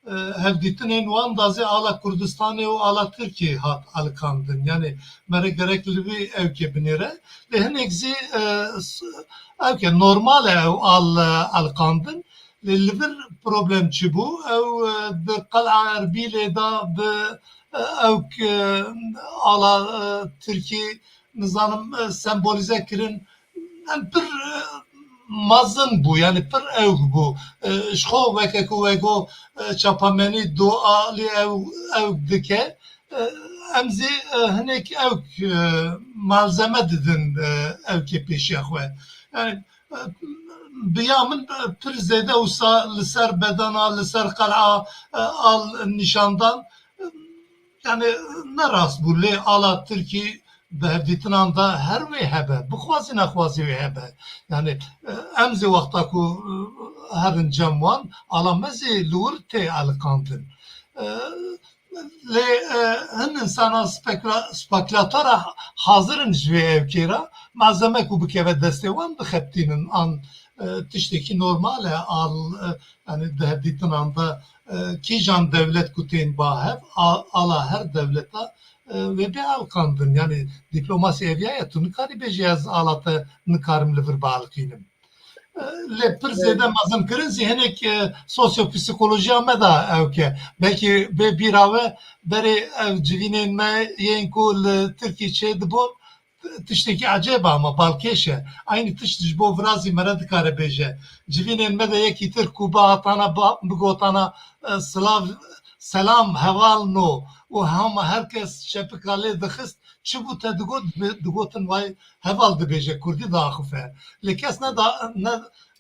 e, hevdîtinên wan da zê ala Kurdistanê û ala Tirkî hat alikandin. Yani mere gerek li vî ewkê binêre. Lê hinek zî, e, s-, ewke normal e ew al, e, alikandin. Lê li vir problem çi bû? Ew, e, di Qel'a Erbîlê de bi, e, ewk, e, ala, e, Tirkî, nizanim, e, sembolîze kirin. Em pir, e, mezin bû, yani pir ewk bû. E, ji xwe weke ku wego, e, çapamenî dualî ew, ewk dike. E, em zî, e, hinek ewk, e, malzeme didin, e, ewkê pêşiya xwe. Yani, e, bi ya min, e, pir zêde wisa li ser bedena, li ser qel'a, e, al nîşandan, e, yani ne rast bû, lê ala Tirkî di hevdîtinan de her wê hebe, bixwazî nexwazî wê hebe. Yani, e, em zî wexta ku, e, herin cem wan, ala me zî li wir tê alikandin. E, Lê, e, hin insana spekula-, spekulatora hazir in ji vê ewkê re, malzeme ku bikeve destê wan bixebitînin an, e, tiştekî normal e, al, e, yani di hevdîtinan de, e, kîjan dewlet ku tên ba hev, a-, ala her dewleta, e, wê bê alikandin. Yani dîplomasî eviya ye, tu nikarî bêjî ez ala te nikarim li vir bialiqînim. Lê pir zêde mezin kirin zî hinek, e, sosyopsîkolojiya me de ewke. Belkî bê bîra we berê ev civînên me yên ku li Tirkî çêdibûn tiştekî ecêb e, ama balkêş e. Eynî tişt ji bo vira zî mere dikare bêje. Civînên me de yekî tir ku bihatana ba-, bigotana, e, silav, selam, heval no û hema her kes çepika lê dixist, çi bû te digot, digotin vay heval dibêje, kurdî diaxife. Lê kes ne da-, ne,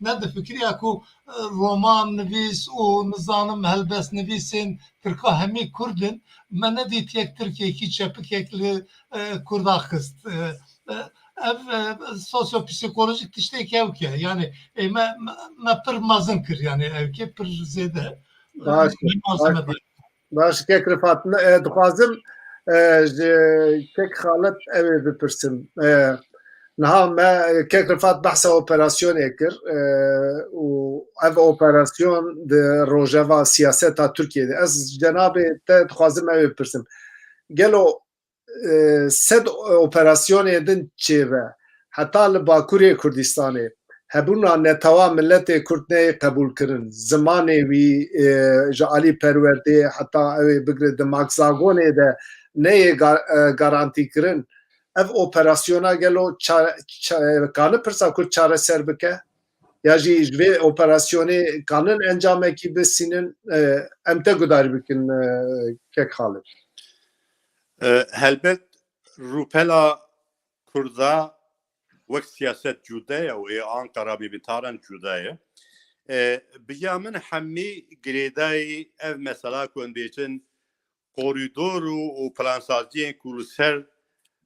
nedifikiriya ku, e, roman nivîs û nizanim helbest nivîsên tirka hemî kurd in. Me nedît yek tirkekî çepikek li, e, kurda xist. E, e, ev, e, sosyopsîkolojîk tiştek ewke. Yani, ê me, me, me pir mezin kir, yani ewke pir zêde. Baş, malzeme baş. Baş, kek Rifat, e, dixwazim, e, ji kek Xalit ew ê bipirsim. E, niha me, e, kek Rifat behsa operasyonê kir, e, û ev operasyon di rojeva siyaseta Tirkiyê de. Ez ji cenabê te dixwazim ew ê bipirsim. Gelo, e, sed operasyonê din çêbe, heta li Bakurê Kurdistanê, hebûna netewa miletê Kurd neyê qebûlkirin. Zimanê wî, e, ji alî perwerdeyê heta ew ê bigire di makzagonê de neyê gar-, e, garantîkirin. Ev operasyona gelo ça-, ça-, kane pirsa Kurd çareser bike? Ya jî ji vê operasyonê kanin encamekî bisînin, e, em te gudarî bikin, e, kek Xalid. E, helbet rûpela Kurda wek siyaset cude ye û ê Ankara bî bi taran cude ye. E, bi ya min hemî girêdayî ev mesela ku em bêjin korîdor û, û plansaziyên ku li ser,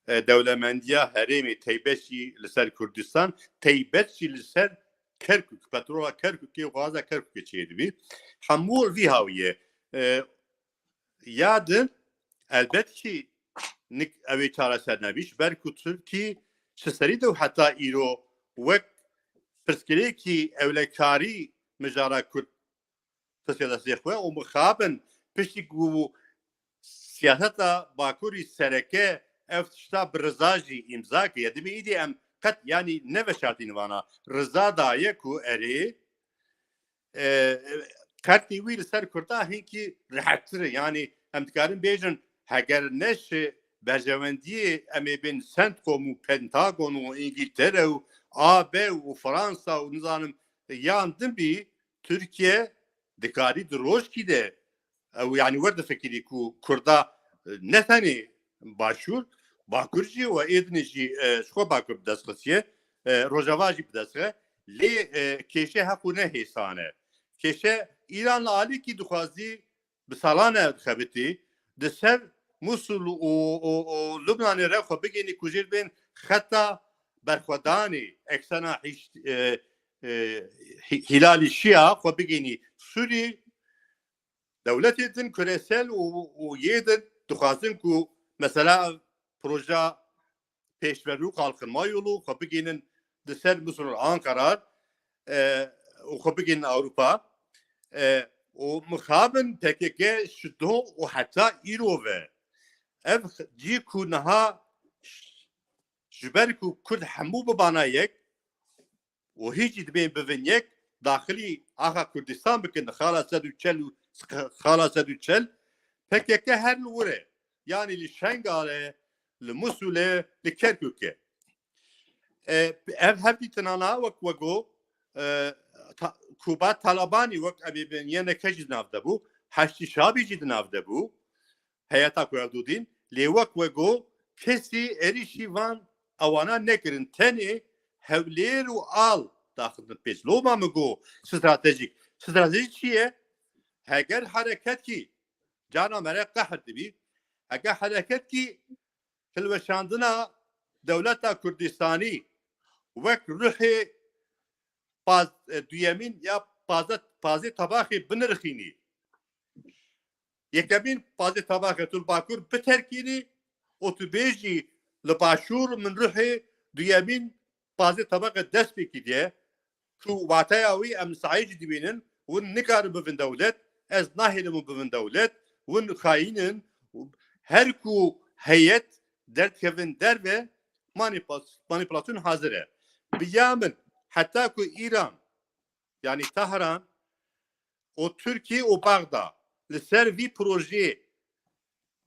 e, dewlemendiya herêmê, teybet jî li ser Kurdistan, teybet jî li ser Kerkûk, petrola Kerkûkê û gaza Kerkûkê çêdibî. Hemû li vî hawiyê. E, ya din, elbet kî nik ew ê çareser nebî, ji ber ku Tirkî ji serî de û heta îro wek pirsgirêkî ewlekarî mijara Kurd xiste destê xwe û mixabin piştî ku siyaseta Bakurî sereke ev tişta bi riza jî îmza kiriye. Dibê îdî em qet, yanî, neveşartîn vana. Riza daye ku erê, e, qertî wî li ser Kurda hinkî rihettir e. Yanî em dikarin bêjin, heger ne ji berjewendiyê em ê bên CENTCOM û Pentagon û Îngîltere û A B û Fransa û nizanim yan din bî, Tirkiye dikarî di rojkî de ew, yanî, werdifikirî ku Kurda, e, ne tenê Başûr, Bakur jî û êdinê jî, e, ji xwe Bakur bi dest xistiye, e, Rojava jî bi dest xistiye. Lê, e, kêşe heqû ne hêsan e. Kêşe Îran li alîkî dixwazî bi salan e dixebitî, di ser Musul û, û, û Lubnanê re xwe bigênî ku jêr bên xeta berxwedanê, eksena hîş-, e, e, hî-, hîlalî şiya xwe bigênî Sûrî. Dewletê din, küresel û, û yê din dixwazin ku mesela ev proja pêşverû Kalkınma Yolu xwe bigînin di ser Musul Ankara, e, û xwe bigînin Ewropa. E, û mixabin P K K ji do û heta îro ve. Ev cî ku niha ji ber ku Kurd hemû bibana yek, û hîn jî dibên bivin yek, daxilî axa Kurdistan bikin, xala sed û çel û xala sed û çel, P K K her li wir e. Yanî li Şengal e, li Musul e, li Kerkûk e. E, ev hevdîtinana wek wego, e, ta-, Kuba Talabanî wek em ê bên yeneke jî di nav de bû, Haştî Şabî jî di nav de bû. Heyeta ku ev dû dîn, lê wek we got, kesî êrîşî van ewana nekirin. Tenê Hewlêr û Al daxistin pêş. Loma min got stratejîk. Stratejîk çi ye? Heger hereketkî, carna mere qehr dibî, heger hereketkî hilweşandina dewleta Kurdistanî wek ruhê paz-, e, duyemîn ya pazet-, pazê tabaxê binirxînî. Yekemîn pazê tabaxê tu li Bakur biterkînî û tu bêjî li Başûr min ruhê duyemîn pazê tabaxê dest pê kiriye. Ku wateya wî em sahî jî dibînin, hûn nikarin bivin dewlet, ez nahêlim hûn bivin dewlet, hûn xayîn in, her ku heyet derdikevin derve, manîpas-, manîpulasyon hazir e. Bi ya min, heta ku Îran, yanî Tahran û Tirkî û Baxda li ser vî projeyê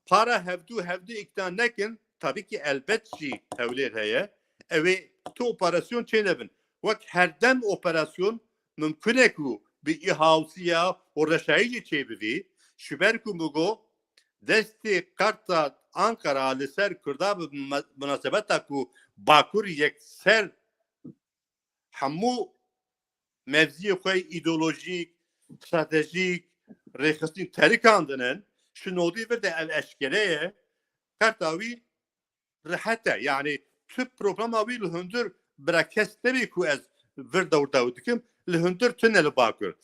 para hevdû hevdû îkna nekin, tabî ki elbet jî Hewlêr heye, ew ê tu operasyon çênebin. Wek herdem operasyon mimkun e ku bi îhawsiya û reşayî jî çêbivî, ji ber ku min got destê qerta Ankara li ser Kurda bi me-, munasebeta ku Bakur yekser hemû mevziyê xwe îdeolojîk, stratejîk, rêxistin terikandin in, ji nodî vir de ev eşkere ye, qerta wî rihet e. Yanî tu programa wî li hundir bira kes nebî ku ez vir dewr dew dikim, li hundir tune li Bakur.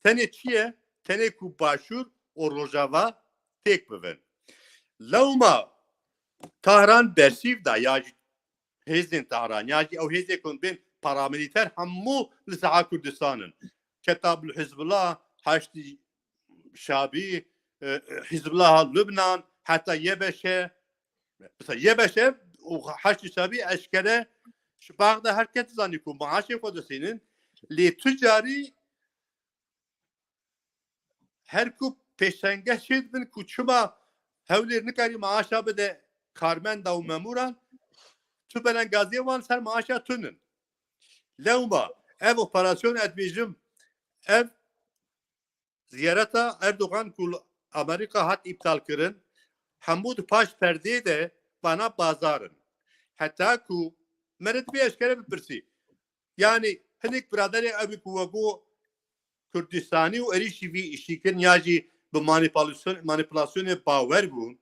Tenê çi ye? Tenê ku Başûr û Rojava têk bivin. Lewma Tahran bersîv da ya jî hêzên Tahran, ya jî ew hêzê ku bên paramilîter hemû li saha Kurdistan in. Ketab li Hizbullah, Haştî Şabî, e, Hizbullah Lubnan, heta Y B Ş, mesela Y B Ş û Haştî Şabî eşkere Ji bax de her kes dizanî ku maaşê xwe disînin, lê tu carî her ku pêşengeh çêdibin ku çima Hewlêr nikarî maaşa bide karmenda û memûran, tu belengaziyê wan ser maaşa tunin. Lewma ev operasyon, ez dibêjim, ev ziyareta Erdogan ku li Amerîka hat îptal kirin, hemû di paş perdê de bana bazar in. Heta ku mere dibê eşkere bipirsî. Yanî hinek biraderê ew ku we got Kurdistanî û êrîşî vî îşî kirin ya jî bi manipulasyon, manipulasyonê bawer bûn.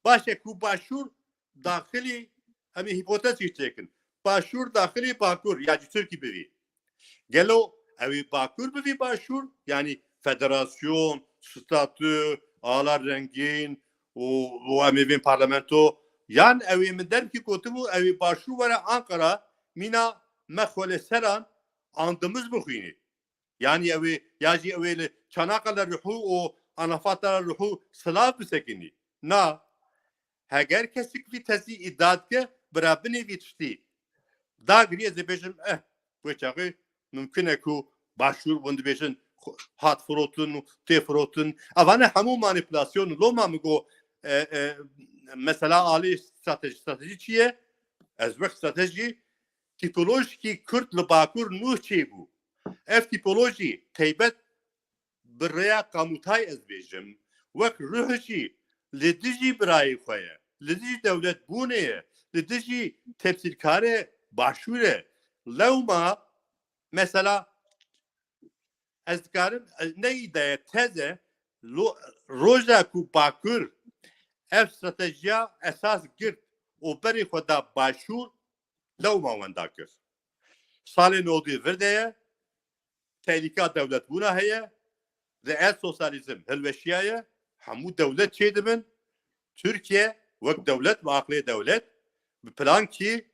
Baş e ku Başûr daxilî, em ê hîpotezî çêkin. Başûr daxilî Bakur ya jî Tirkî bivî. Gelo ew ê Bakur bivî Başûr? Yanî federasyon, statü, ala rengîn û, û em ê bên parlamento? Yan ew ê min derkî gotibû, ew ê Başûr were Ankara, mîna me xwe li seran andimiz bixwînî? Yanî ew ê, ya jî ew ê li Çanakkale rihû û Anafarta rihû silav bisekinî? Na. Heger kesik vî tezî îdia dike, bira binê vî tiştî dagirî, ez ê bêjim, eh, wê çaxê mimkun e ku Başûr hûn dibêjin xo-, hat firotin û tê firotin. Evane hemû manipulasyon. Loma min got, e, e, mesela alî stratejî, stratejî çi ye? Ez wek stratejî, tîpolojîkî Kurd li Bakur nû çêbû. Ev tîpolojî taybet bi rêya qamûtay, ez bêjim, wek ruh jî li dijî birayê xwe ye, li dijî dewletbûnê ye, li dijî temsîlkarê Başûr e. Lewma, mesela, ez dikarim, ne îdia ye, tez e, lo-, roja ku Bakur ev stratejiya esas girt û berê xwe da Başûr, lewma wenda kir. Salê nodî vir de ye, tehlîka dewletbûna heye, reel sosyalîzm hilweşiyaye, hemû dewlet çêdibin. Tirkiye wek dewlet bi aqlê dewlet, bi plankî,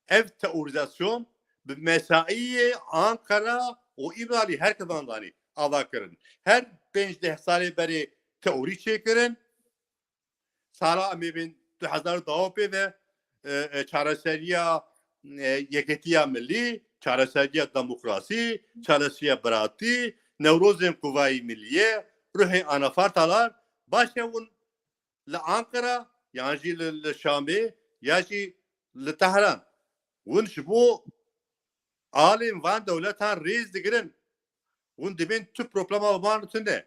ev teorîzasyon bi mesaiyê Ankara û Îmralî her kevan danî ava kirin. Her pênc deh salê berê teorî çêkirin. Sala em ê bên du hezar û dawê pê ve, e, e, çareseriya, e, yeketiya milî, çareseriya demokrasî, çareseriya biratî, newrozên Quvayî Milliye, ruhê anafartalar, baş e hûn li Ankara, yan jî li, li Şamê, ya jî li Tehran. Hûn ji bo alên van dewletan rêz digirin. Hûn dibên tu problema wan tune.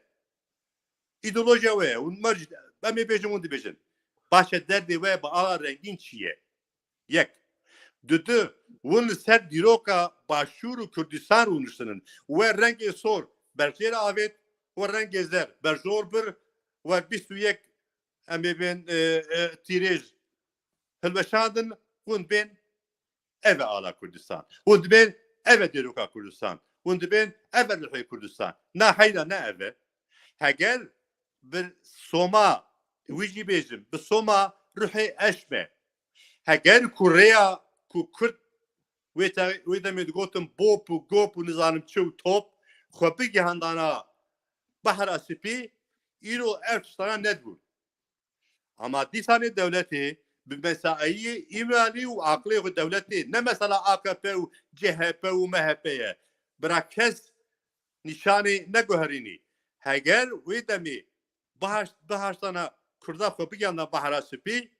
Îdeolojiya we ye. Hûn merc, em ê bêjin, hûn dibêjin. Baş e, derdê we bi ala rengîn çi ye? Yek. Dudu, hûn li ser dîroka Başûr û Kurdistan rûniştinin. We rengê sor berjêr avêt, we rengê zer berjor bir, we bîst û yek, em ê bên, e, e, tîrêj hilweşandin, hûn bên ev e ala Kurdistan. Hûn dibên ev e dîroka Kurdistan. Hûn dibên ev e ruhê Kurdistan. Na heyra ne ev e. Heger bi soma, wî jî bêjim, bi soma ruhê eşm e. Heger ku rêya ku Kurd wê te-, wê demê digotin bop û gop û nizanim çi û top, xwe bigihandana Behra Spî, îro ev tiştana nedibûn. Ama dîsanê dewletê bi mesaiyê Îmralî û aqlê xwe dewletê, ne mesela A K P û C H P û M H P ye. Bira kes nîşanê neguherînî. Heger wê demê bihaş-, bihaştana Kurda xwe bigihanda Behra Spî,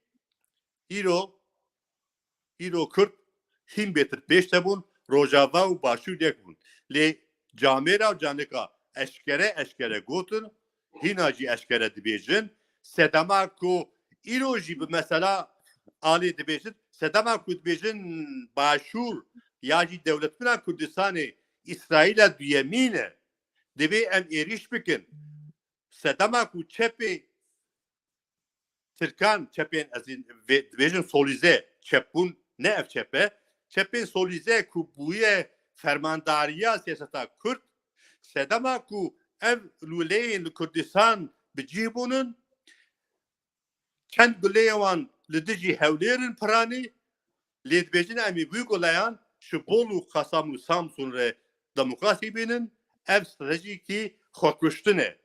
îro, îro Kurd hîn bêtir pêş de bûn, Rojava û Başûr yek bûn. Lê camêra û canika eşkere, eşkere gotin, hîna jî eşkere dibêjin. Sedema ku îro jî bi mesela alî dibêjin, sedema ku dibêjin Başûr ya jî dewletbûna Kurdistanê Îsraîla duyemîn e, divê em êrîş bikin. Sedema ku çepê Tirkan, çepên, ez ê vê-, dibêjin solîze, çepbûn ne ev çep e, çepên solîze ku bûye fermandariya siyaseta Kurd, sedema ku ev lûleyên li Kurdistan bi cih bûnin, çend guleyên wan li dijî Hewlêr in piranî, lê dibêjin em ê wî guleyan ji Bolu, Kasamû, Samsûn re demokrasî bînin, ev stratejîkî xwekuştin e.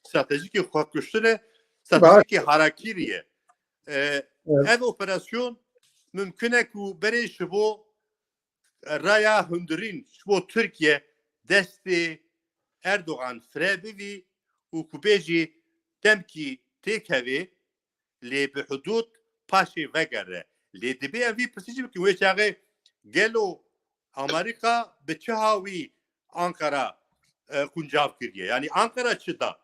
Stratejîkî xwekuştin e, stratejîkî harakîrî ye. E, Evet. Ev operasyon mimkun e ku berê ji bo raya hundirîn ji bo Tirkiye destê Erdogan fire bivî û ku bêjî demkî têkevê lê bi hudûd paşê vegere. Lê dibê em vî pirsî jî bikin, wê çaxê gelo Amerîka bi çi hawî Ankara, e, quncav kiriye? Yanî Ankara çi da?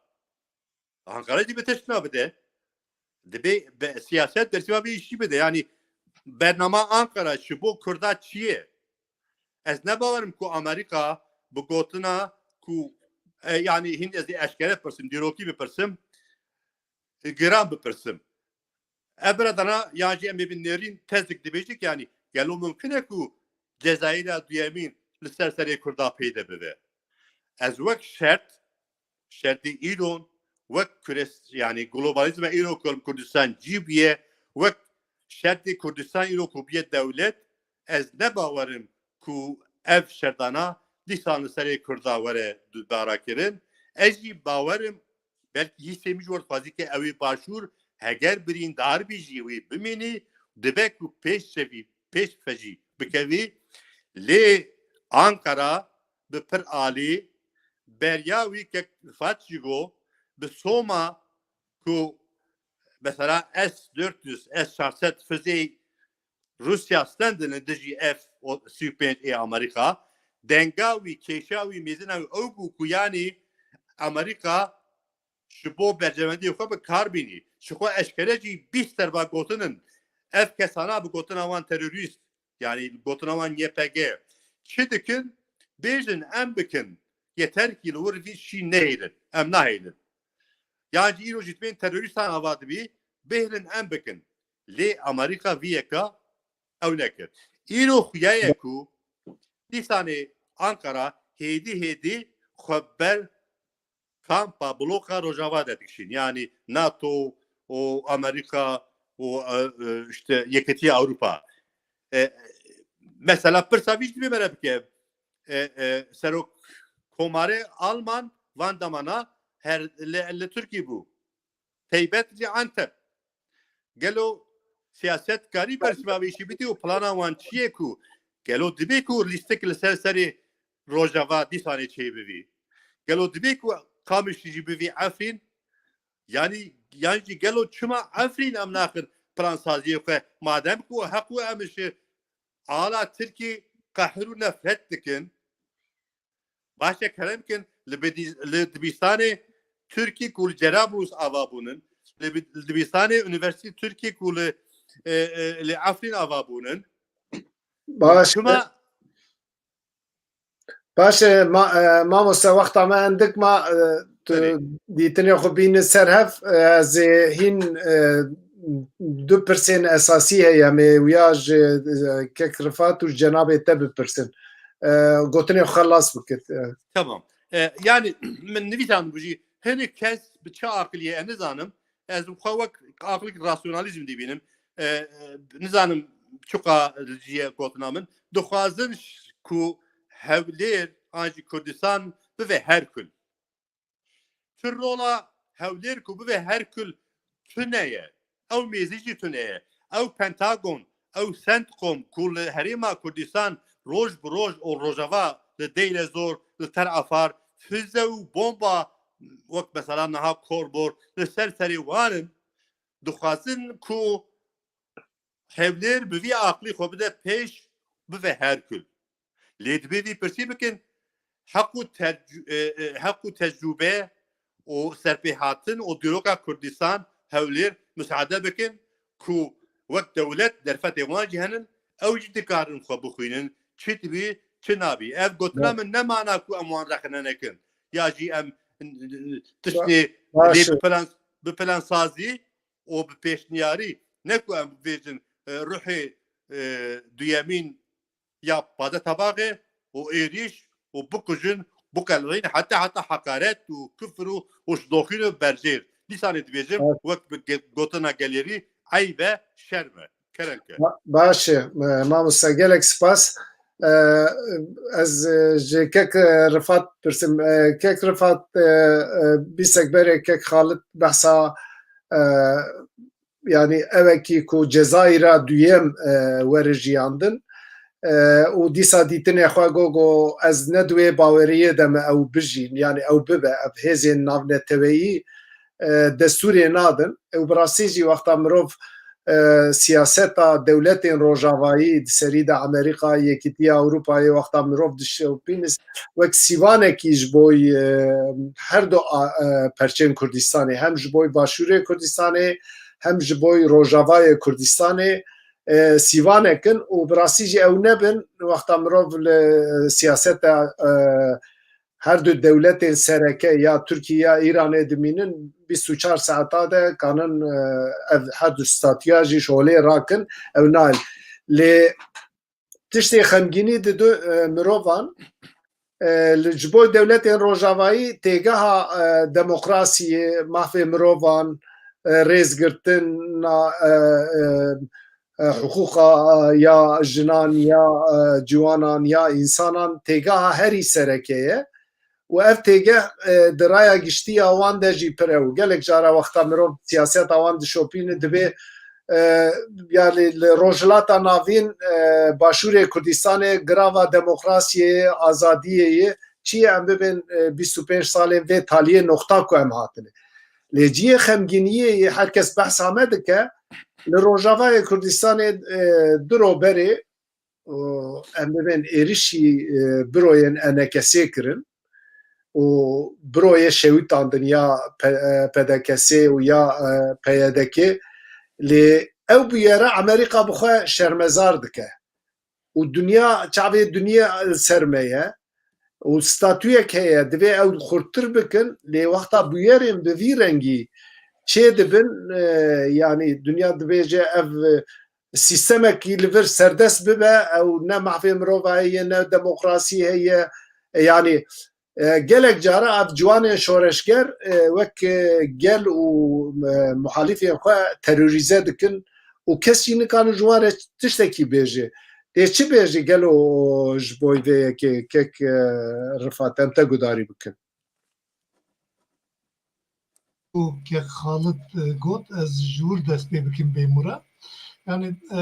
Ankara jî bi tişt nabide. Dibê be, siyaset dersîva vê îşî bide. Yanî bernama Ankara ji bo Kurda çi ye? Ez ne bawerim ku Amerîka bi gotina ku, e, yanî hîn ez ê eşkere pirsim, dîrokî bipirsim, e, giran bipirsim. Ev biradana yan jî em ê bin nêrîn tezdik dibêjik, yanî gelo mumkin e ku Cezayîra duyemîn li ser serê Kurda peyde bibe? Ez wek şert, şertê îron, wek küres-, yanî globalizma îro ku li Kurdistan cî bûye, wek şertê Kurdistan îro ku bûye dewlet, ez ne bawerim ku ev şertana dîsan li serê Kurda were dubara kirin. Ez jî bawerim, belkî hîsê min ji we dixwazî ke ew ê başûr heger birîndar bî jî wê bimînî, dibe ku pêş çevî, pêş ve jî bikevî. Lê Ankara bi pir alî beriya wî ke Rifat jî got, bi Soma ku mesela S dört yüz, S çar sed füzeyê Rûsya stendin li dijî F sî û pênc ê Amerîka, denga wî, kêşa wî, mêzina wî ew bû ku yanî Amerîka ji bo berjewendiyê xwe bi kar bînî. Ji xwe eşkere jî bîst serva gotinin. Ev kesana bi gotina wan terorîst, yanî gotina wan Y P G çi dikin? Bêjin em bikin. Yeter ki li wir vî şî nehêlin. Em nahêlin. Yan jî îro jî dibên terorîstan ava dibî, bêhnin em bikin. Lê Amerîka vî yeka ew nekir. Îro xuya ye ku dîsanê Ankara hêdî hêdî xwe ber kampa, bloka Rojava de dikişîn. Yanî NATO û Amerîka û, e, e, işte Yeketiya Ewropa. E, mesela pirsa vî jî divê me re bike. E, e, serok komarê Alman van demana her li, li Tirkî bû. Teybet li Antep. Gelo siyasetkarî bersiva vê îşî bidî û plana wan çi ye ku gelo dibê ku lîstik li ser serê Rojava dîsanê çêbivî? Gelo dibê ku Qamişlî jî bivî Efrîn? Yanî, yan jî gelo çima Efrîn em naxin plansaziyê xwe? Madem ku heq û em ji ala Tirkî qehr û nefret dikin, baş e, kerem kin, li bidî-, li dibistanê Tirkî ku li Cerablus ava bûnin, li bi-, li dibistanê Unîversîtê Tirkî ku li, e, e, li Efrîn ava bûnin. Baş e. Çima? Baş e, ma-, e, mamoste, wexta me endik ma, e, tu Serê. Dîtinê xwe bîne ser hev, e, ez ê hîn, e, du pirsên esasî heye, em ê wiya ji, e, kek Rifat û ji cenabê te bipirsin. E, gotinê xwe xelas bikit. E. Tamam. E, yani min nivîsandibû jî, hinek kes bi çi aqiliyê, ez nizanim, ez xwe wek aqilek rasyonalîzm dibînim. E, e, nizanim çiqa li cihê gotina min. Dixwazin ş-, ku Hewlêr an jî Kurdistan bibe Herkul. Tu rola Hewlêr ku bibe Herkul tune ye. Ew mêzî jî tune ye. Ew Pentagon, ew Centcom ku li Herêma Kurdistan roj bi roj û Rojava, li Deyrezor, li Tel Afar, fize û bomba wek mesela niha korbor li ser serê wan in, dixwazin ku Hewlêr bi vî aqilî xwe bide pêş, bibe Herkul. Lê divê vî pirsî bikin, heq û tercu-, e, e, heq û tecrûbe û serpêhatin û dîroka Kurdistan, Hewlêr, misaade bikin ku wek dewlet derfetê wan jî henin, ew jî dikarin xwe bixwînin, çi dibî, çi nabî. Ev gotina min ne mana ku em wan rexne nekin. Ya jî em tiştê lê bi plan, bi plansazî û bi pêşniyarî, ne ku em bibêjin, e, ruhê, e, duyemîn ya Pade Tabaxê û êrîş û bikujin, biqelixîn, heta heta heqaret û kufr û, û şidoxîn û berjêr. Dîsanê dibêjim, wek bi ge-, gotina gelêrî, eyb e, şerm e. Kerem ke. Ba-, baş e, e, mamoste, gelek spas. E, ez, e, ji kek, e, Rifat pirsim. E, kek Rifat, e, e, bîstek berê kek Xalit behsa, e, yanî evekî ku Cezayîra duyem, e, were jiyandin. E, û dîsa dîtinê xwe got, got, ez ne di wê baweriyê de me ew bijîn, yani ew bibe, ev hêzên navneteweyî, e, destûrê nadin. E, û bi rastî jî wexta mirov, e, siyaseta dewletên rojavayî di serî de Amerîka, Yekîtiya Ewropayê, wexta mirov dişopîne, wek sîvanekî ji bo, e, her du a-, e, perçên Kurdistanê, hem ji bo Başûrê Kurdistanê, hem ji bo Rojavayê Kurdistanê, e, sîvanek in û bi rastî jî ew nebin, wexta mirov li siyaseta, e, her du dewletên sereke ya Tirkiye ya Îranê dimînin, bîst û çar saeta de kanin, e, ev her du statûya jî şolê rakin, ew nayên. Lê tiştê xemgînî didu, e, mirovan, e, li, ji bo dewletên rojavayî têgeha, e, demokrasiyê, mafê mirovan, e, rêzgirtina, e, e, e, hiqûqa, e, ya jinan, ya, e, ciwanan, ya însanan têgeha herî sereke ye. Û ev têgeh, e, di raya giştî ya wan de jî pir e û gelek cara wexta mirov siyaseta wan dişopîne, dibê, e, yani li Rojhilata Navîn, e, Başûrê Kurdistanê girava demokrasiyê ye, azadiyê ye, çi ye em bibên, e, bîst û pênc salên vê taliyê noqta ku em hatine. Lê cihê xemgîniyê yê her kes behsa me dike, li Rojavayê Kurdistanê, e, du ro berê, û em bibên êrişî, e, biroyên E N K S'ê kirin û biroyê şewitandin ya P-, e, P D K S'ê û ya, e, P Y D K'ê. Lê ew bûyere Amerîka bi xwe şermezar dike û dinya, çavê dinya li ser me ye û statuyek heye, divê ew xurttir bikin, lê wexta bûyerên bi vî rengî çê dibin, e, yanî dinya dibêje ev, e, sîstemekî li vir serdest bibe, ew ne mafê mirovayê ye, ne demokrasî heye. E, yanî, e, gelek cara ev ciwanên şoreşger, e, wek, e, gel û, e, muhalîfên xwe terorîze dikin û kes jî nikane ji wan re tiştekî bêje. Tê çi bêjî gelo ji bo vê yekê kek, e, Rifat, em te gudarî bikin. û kek Xalid, e, got, ez ji wir dest pê bikim bêmûre. Yani, e,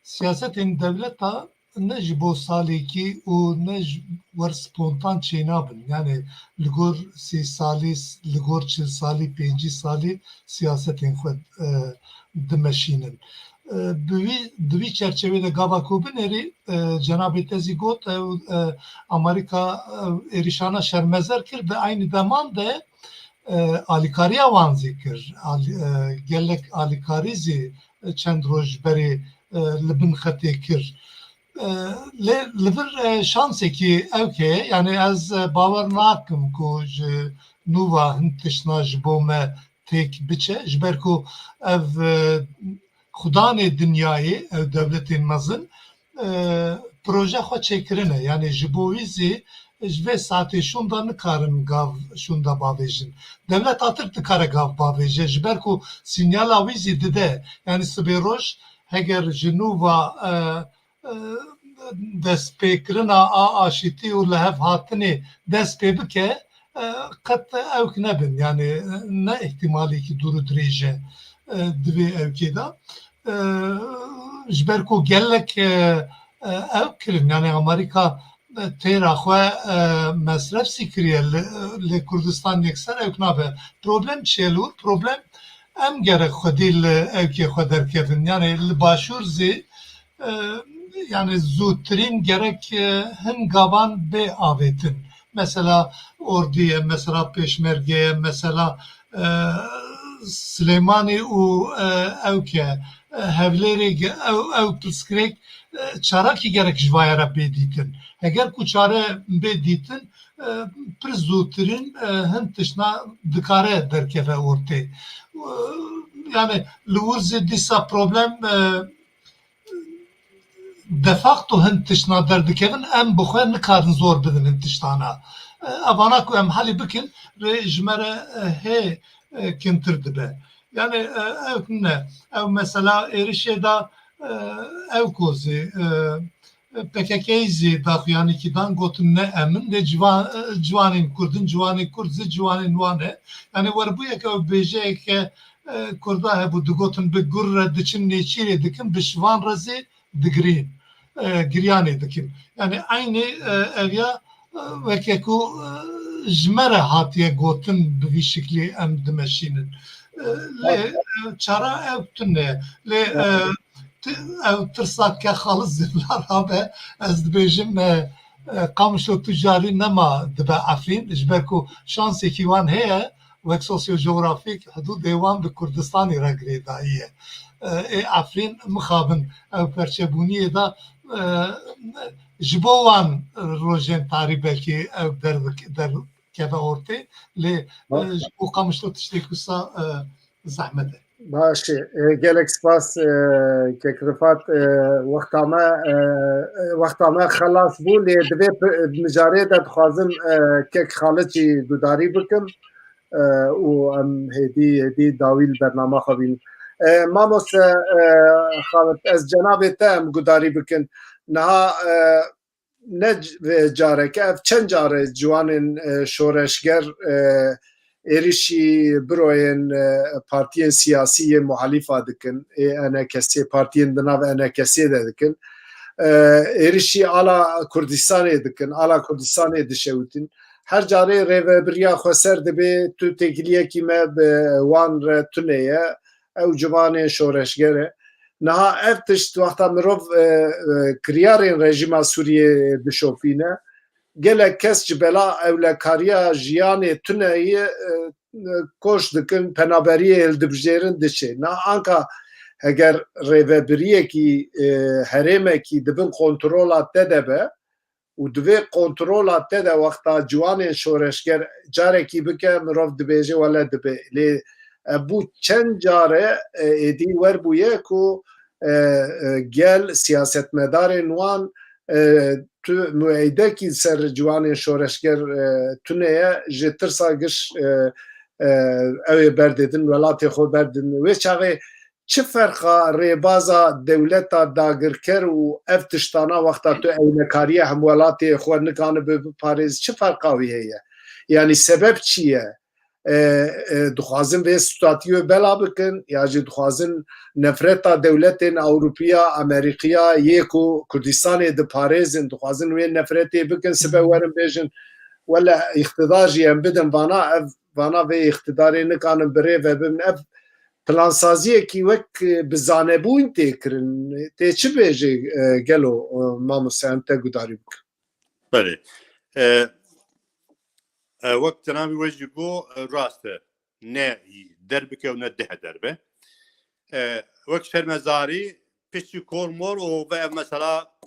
siyasetên dewleta ne ji bo salekî û ne ji wer spontan çênabin. Yani li gor sî salî, li gor çil salî, pêncî salî siyasetên xwe, e, dimeşînin. E, bi wî, di wî çerçevê de gava ku binêrî, e, cenabê te zî got, ew, e, Amerîka, e, êrişana şermezer kir, di eynî deman de, e, alîkariya wan zî kir. Alî-, e, gelek alîkarî zî çend roj berê, e, li bin xetê kir. E, lê li vir, e, şansekî ewk heye, yani ez, e, bawer nakim ku ji nû ve hin tiştna ji bo me têk biçe, ji ber ku ev, e, xudanê dinyayê, ew dewletên mezin, e, proje xwe çêkirine. Yani ji bo wî zî ji vê saetê şûnda nikarin gav şûnda bavêjin. Dewleta Tirk dikare gav bavêje, ji ber ku sînyala wî zî dide. Yani sibê roj heger ji nû ve, e, e, destpêkirina a aşîtî û lihevhatinê dest pê bike, e, qet ewk nebin. Yani, e, ne îhtîmalekî dûr û dirêj e, e, di vê ewkê de. E, ji ber ku gelek, e, e, ewk kirin, yani Amerîka, e, têra xwe, e, mesref zî kiriye, li, li Kurdistan yekser ewk nabe. Problem çi ye li wir? Problem em gerek xwedî li ewkê xwe derkevin. Yani li Başûr zî, e, yani zûtirîn gerek, e, hin gavan bê avêtin. Mesela Ordî ye, mesela Pêşmerge ye, mesela, e, Silêmanî û, e, ewk e, e, Hevlêrê ge-, ew, ew pirsgirêk, e, çarekî gerek ji vaya re bê dîtin. Heger ku çare bê dîtin, e, pir zûtirîn, e, hin tiştna dikare derkeve ortê. E, yani li wir zî dîsa problem, e, de facto hin tiştna derdikevin, em bi xwe nikarin zor bidin hin tiştana. E, evana ku em helî bikin, rê ji me re, e, hê, e, kintir dibe. Yani, e, ew ne, ew mesela êrişê de, e, ew ku zî, e, P K K'yî zî daxuyanîkî dan, gotin ne em in, lê ciwa-, e, ciwanên Kurd in, ciwanên Kurd zî ciwanên wan e. Yani werbûyeke ew bêjeyeke, e, Kurda hebû, digotin bi gur re diçin nêçîrê dikin, bi şivan re zî digirîn. e, giryanê dikin. Yani eynî, e, ev ya, e, weke ku, e, ji me re hatiye gotin bi vî şiklî em dimeşînin. E, lê, e, çara ev tune ye. Lê, e, ti-, ev tirsa ke xalis zêvla rabe, ez dibêjim, e, e, Qamişlo tu carî nema dibe Efrîn, ji ber ku şansekî wan heye, wek sosyojografîk hidûdê wan bi Kurdistanê re girêdayî ye. E, ê Efrîn mixabin ew perçebûniyê de, e, ji bo wan rojên tarî belkî ew derdik-, derkeve ortê, lê, e, ji bo Qamişlo tiştê wisa, e, zehmet e. Baş e. E, gelek spas, e, kek Rifat, e, wexta me, e, e, wexta me xelas bû, lê divê p-, mijarê de dixwazim, e, kek Xalid jî gudarî bikim, e, û em hêdî, hêdî dawî li bernama xwe bînin. E, mamoste, e, Xalid, ez cenabê te em gudarî bikin. Niha, e, ne c-, vê careke, ev çend care ciwanên, e, şoreşger, e, êrişî biroyên, e, partiyên siyasî yê muhalîfa dikin, ê E N K S'ê, partiyên di nav E N K S'ê de dikin. E, êrişî ala Kurdistanê dikin, ala Kurdistanê dişewitin. Her carê rêvebiriya xweser dibe tu têkiliyekî me bi wan re tune ye. Ew ciwanên şoreşger e. Niha ev tişt wexta mirov, e, e, kiryarên rejîma Sûriyê dişopîne, gelek kes ji bela ewlekariya jiyanê tuneyê, e, e, koç dikin, penaberiyê hildibijêrin diçê. Na anka heger rêvebiriyekî, e, herêmekî di bin kontrola te de be, û divê kontrola te de wexta ciwanên şoreşger carekî bike, mirov dibêje wele dibe. Lê ev bû çend care, e, êdî werbûye ku, e, e, gel siyasetmedarên wan, e, tu mueydekî ser ciwanên şoreşger, e, tune ye, ji tirsa giş, e, e, ew ê berdidin, welatê xwe berdidin. Wê çaxê çi ferqa rêbaza dewleta dagirker û ev tiştana wexta tu ewnekariya hemwelatê xwe nikanibe biparêz, çi ferqa wî heye? Yanî sebeb çi ye? E, e, dixwazin vê statûyê bela bikin ya jî dixwazin nefreta dewletên Ewropiya, Amerîkiya yê ku Kurdistanê diparêzin, dixwazin wê nefretê bikin, sibe werin bêjin, wele îqtidar jî em bidin vana, ev, vana vê îqtidarê nikanin bi rê ve bibin. Ev plansaziyekî wek, e, bi zanebûn tê kirin. Tê çi bêjê, e, gelo, e, mamoste, em te gudarî bikin? Belê. E, e, wek cenabî we jî got, e, rast e. Ne der bike û ne deh der be. E, wek şermezarî piştî kor mor û ve ev mesela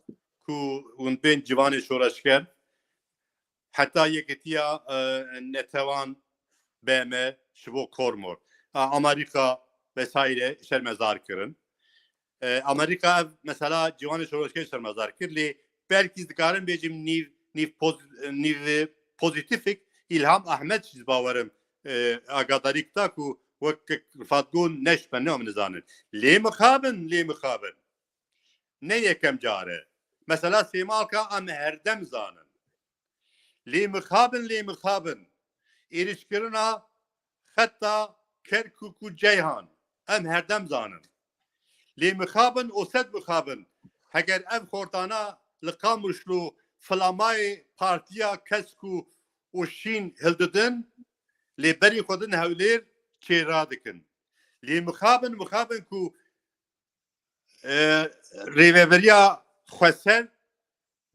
ku hûn bên ciwanê şoreşger, heta yekitiya, e, netewan B M ji bo kor mor. A, Amerîka vesaire şermezar kirin. E, Amerîka ev mesela ciwanê şoreşger şermezar kir, lê belkî dikarim bêjim nîv, nîv poz-, nîv pozîtîfik Îlham Ahmed jî bawerim, e, agadarî kita ku wek Rifat got ne ji me ne em nizanin. Lê mixabin, lê mixabin. Ne yekem car e. Mesela Sêmalka em herdem zanin. Lê mixabin, lê mixabin. Êrişkirina xeta Kerkûk û Ceyhan. Em herdem zanin. Lê mixabin û sed mixabin. Heger ev xortana li Qamişlo filamayê partiya Kesk û, û Şîn hildidin, lê berî xwe din Hewlêr çêra dikin. Lê mixabin, mixabin ku, e, rêveberiya xweser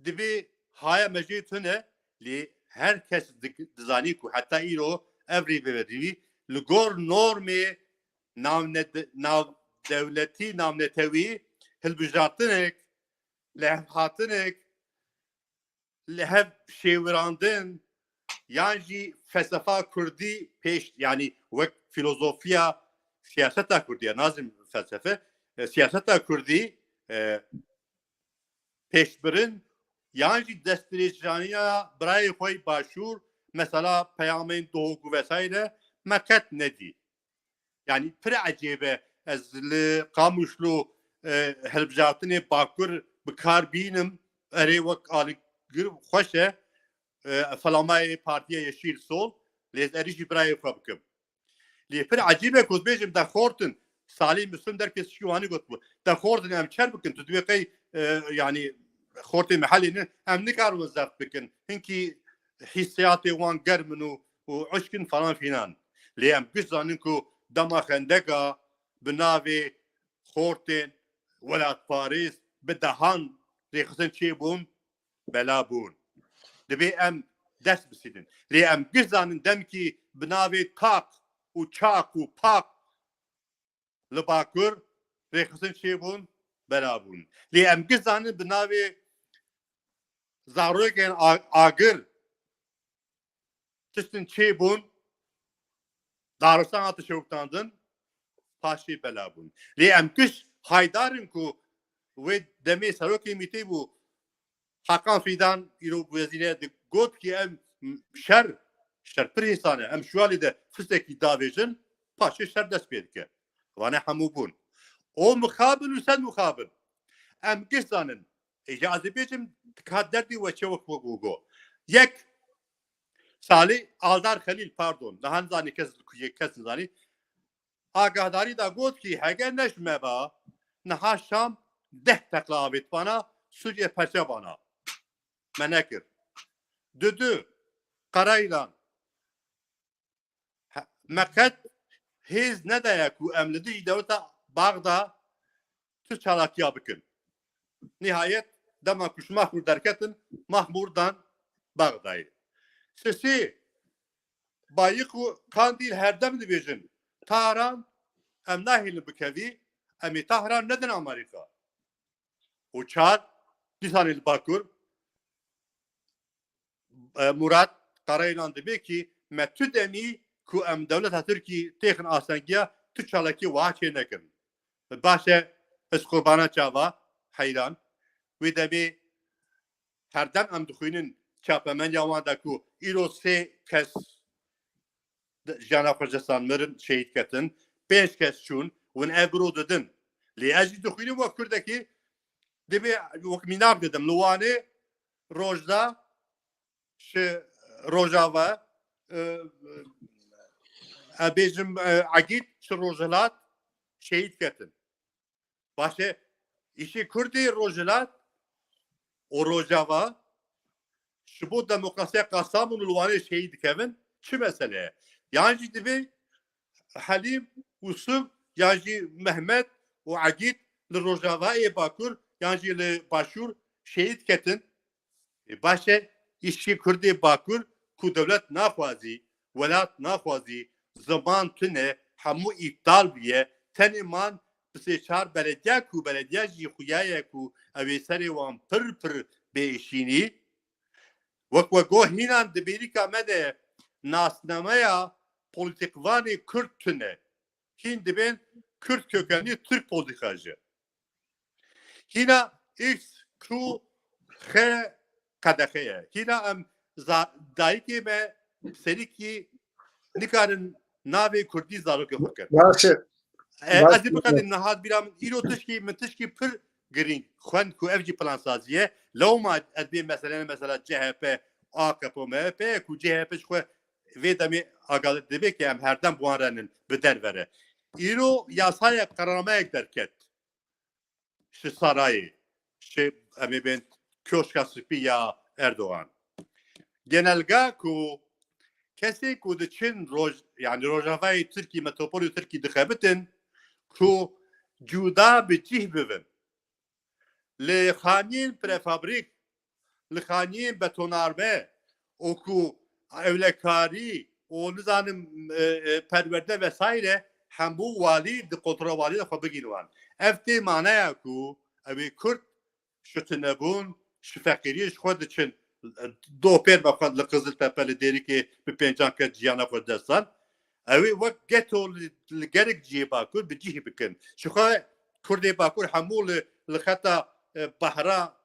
divê haya me jê tune, lê her kes dik-, dizanî ku heta îro ev rêveberî li gor normê navne-, navdewletî, navnetewî hilbijartinek, lihevhatinek, li hev şêwirandin, yan jî felsefa kurdî pêş, yanî wek filozofiya siyaseta kurdî, ya nazim felsefe, e, siyaseta kurdî, e, pêşbirin, yan jî destdirêjaniya birayê xwe yê başûr, mesela peyamên Duhok û vesaire me qet nedî. Yanî pir ecêb e, ez li Qamişlo, e, hilbijartinê Bakur bi kar bînim, erê wek alîgir xweş e, e, felamayê Partiya Yeşîl Sol, lê ez erê jî birayê xwe bikim. Lê pir ecêb e ku ez bêjim de xortin, Salî Muslim derkê tişkî wanî gotibû, de xortin em çer bikin, tu divê qey, e, yanî xortê me helînin, em nikarin wan zeft bikin. Hinkî hîssiyatê wan germ in û, û uşk in falan filan. Lê em giş zanin ku dema xendeka bi navê xortên welatparêz bi dehan rêxistin çêbûn, bela bûn. Divê em dest bisînin. Lê em giş zanin demkî bi navê tak û çak û pak li Bakur rêxistin çêbûn, bela bûn. Lê em giş zanin bi navê zarokên a-, agir tiştin çêbûn, daristan hate şewitandin, paşê bela bûn. Lê em giş haydar in ku wê demê serokê mîtê bû, Hakan Fîdan îro wezîre di got ki em şer, şer pir hêsan e, em şualê de fistekî davêjin, paşê şer dest pê dike. Vane hemû bûn. O mixabin û sed mixabin. Em giş zanin. Ê, ji ez ê bêjim, ka derdî we çewik we go. Yek, Salî Aldar Xelîl, pardon, niha nizanî kes, kes nizanî. Agahdarî da got ki heger ne ji me ba, niha Şam deh teqla avêt bana, Sûriye perçe bana. Me nekir. Dudu, Qeraylan. He, me qet hêz nedaye ku em li dijî dewleta Baxda tu çalakiya bikin. Nihayet dema ku ji Mahmûr derketin, Mahmûr dan Baxdayê. Sisê, Bayik û Kandîl herdem dibêjin, Tahran em nahêlin bikevî, em ê Tahran nedin Amerîka. Û çar, dîsanê li Bakur, e, Murat Karayilan dibê ki me tu demî ku em dewleta Tirkî têxin astengiya, tu çalakî wiha çê nekirin. Baş e, ez qurbana çava, heyran. Wê demê herdem em dixwînin çapemeniya wan de ku îro sê kes jiyana xwe ji dest dan, mirin, şehîd ketin, pênc kes çûn, hûn ev biro didin. Lê ez jî dixwînim wek Kurdekî, divê wek mînak didim, li Wanê, Rojda, ji Rojava, e, e, bêjim, e, Egîd, ji Rojhilat şehîd ketin. Baş e, îşê Kurdê Rojhilat û Rojava ji bo demokrasiya Kastamonû li Wanê şehîd dikevin, çi mesele ye? Yan jî divê Helîm, Ûsif, yan jî Mehmet û Egîd li Rojavayê Bakur, yan jî li Başûr şehîd ketin. Ê, baş e, îşê Kurdê Bakur ku dewlet naxwazî, welat naxwazî, ziman tune, hemû îptal bûye, tenê man bi sê çar belediya ku belediya jî xuya ye ku ew ê serê wan pir pir bêşînî. Wek we got, hînan di bêrîka me de nasnameya polîtîkvanê Kurd tune. Hîn dibên Kurd kökenli Türk politikaji. Hîna X, Q, X, Q D X ye. Hîna em za-, dayikê me serîkî nikarin navê Kurdî zarokê xwe kirin. Baş e. E, Baş ez ê e. Biqedînim niha bîra min îro tişkî, min tişkî pir girîng xwend ku ev jî plansazî ye. Lewma ez bê meselene mesela C H P, A K P, M H P ye ku C H P ji xwe vê demê agale dibe ki em herdem bi wan re nin bi derve re. Îro yasayek, qerarnameyek derket. Ji sarayê, ji em ê bên Koşka Spî ya Erdogan. Genelga ku kesê ku diçin roj-, yani Rojavayê Tirkî, metropolê Tirkî dixebitin ku cuda bi cih bibin. Li xaniyên prefabrîk, li xaniyên betonarme û ku ewlekarî û nizanim, e, e, perwerde vesaire hemû walî di kontrola walî de xwe bigîn wan. Ev tê maneya ku ew ê Kurd ji tunebûn, ji feqîriyê ji xwe diçin, e, dopêr be xwe li Qiziltepe, li Dêrikê bi pêncan kes jiyana xwe dest dan. Ew ê wek geto li, li gelek cihê Bakur bi cih bikin. Ji xwe Kurdê Bakur hemû li, li xeta, e, behra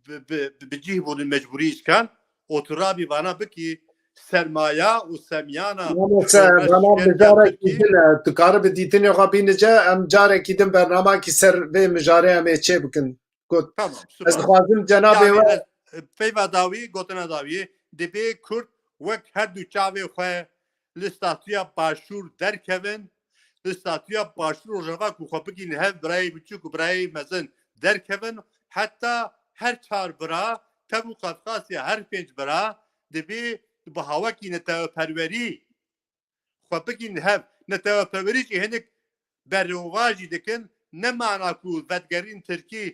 bi, bi, bi, bi cih bûn, mecbûrî îşkan. Û tu rabî vana bikî sermaya û semyana Vana se, vana bi carekî din e. Tu kari bi dîtinê xwe bînice, em carekî din bernamakî ser vê mijarê em ê çê bikin. Got. Tamam, Ez süper. Dixwazim cenabê Yani, we ez, e, peyva dawî, gotina dawî, dibê Kurd wek her du çavê xwe li statûya Başûr derkevin, li statûya Başûr Rojava ku xwe bigihînin hev, birayê biçûk û birayê mezin derkevin, heta her çar bira, tev û Kafkasya her pênc bira, divê bi hawekî neteweperwerî xwe bigîn hev. Neteweperwerî jî hinek berovajî dikin, ne mana ku vedigerîn tirkî,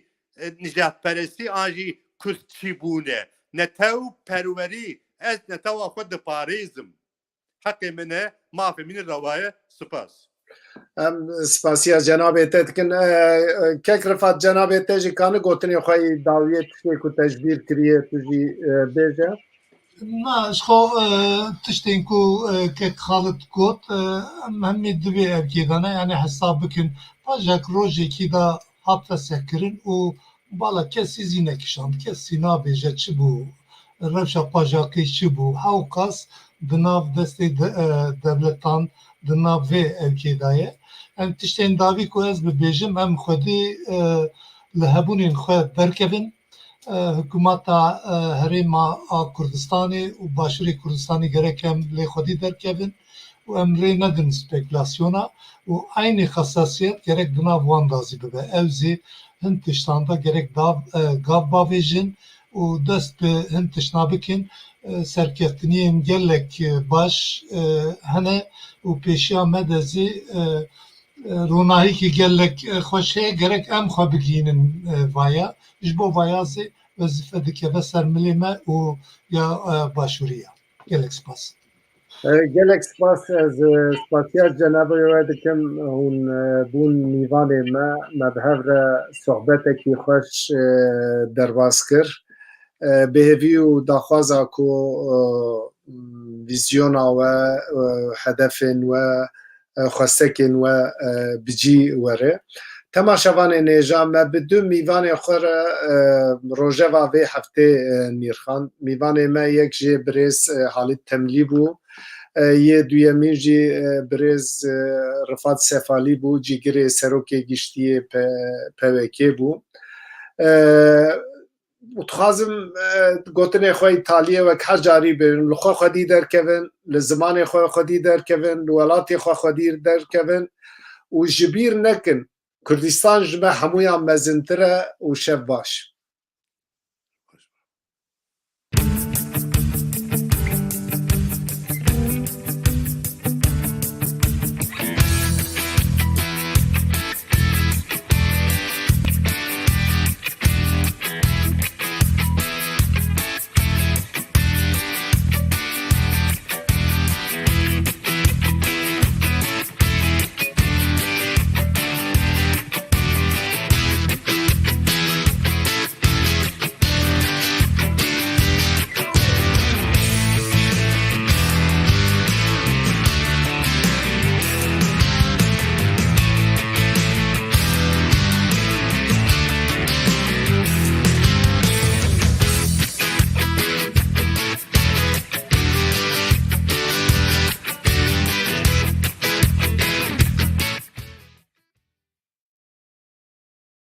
e, nijadperestî an jî kurdçî bûne. Netew perwerî, ez netewa xwe diparêzim. Heqê min e, mafê min e, rewa ye. Spas. Em spasiya cenabê te dikin. E, e, kek Rifat, cenabê te jî kane gotinê xwe yî dawiyê tiştê ku te ji bîr kiriye tu jî, e, bêje. Na, ji xwe, e, tiştên ku, e, kek Xalid got, e, em hemî divê ev kêdane, yani hesab bikin. Pajak rojekî de hat fesehkirin û bala kesî zî nekişand. Kesî nabêje çi bû, rewşa pajak çi bû. Hewqas di nav destê de, e, devletan, di nav vê ewkê de ye. Em tiştên dawî ku ez bibêjim, em xwedî, e, li hebûnên xwe derkevin. E, hikûmeta, e, Herêma a Kurdistanê û Başûrê Kurdistanê gerek em lê xwedî derkevin û em rê nedin spekulasyona û eynî xesasiyet gerek di nav wan de zî bibe. Ew zî hin tiştan de gerek dav, e, gav bavêjin û dest bi hin tiştna bikin. E, serkeftiniyên gelek, e, baş, e, hene û pêşiya me de zî, e, e, ronahîkî gelek, e, xweş heye, gerek em xwe bigihînin, e, vaya. Ji bo vaya zî wezîfe dikeve ser milê me û ya, e, başûriya. Gelek spas. E, gelek spas. Ez, e, spasiya cenabê we dikim. Hûn, e, bûn mîvanê me. Me bi hev re sohbetekî xweş, e, derbas kir. E, bêhevî û daxwaza ku, e, vîzyona we, e, hedefên we, e, xwestekên we, e, bi cî were. Temaşevanên hêja, me bi du mîvanên xwe re, e, rojeva vê heftê, e, nirxand. Mîvanê me yek jê birêz, e, Halît Temlî bû. E, yê duyemîn jî, e, birêz, e, Rifat Sefalî bû, cîgirê serokê giştî yê P-, P W K bû. E, û dixwazim, e, gotinê xwe yî taliyê wek her carî bêjim. Li xwe xwedî derkevin, li zimanê xwe xwedî derkevin, li welatê xwe xwedî derkevin û ji bîr nekin, Kurdistan ji me hemûyan mezintir e û şev baş.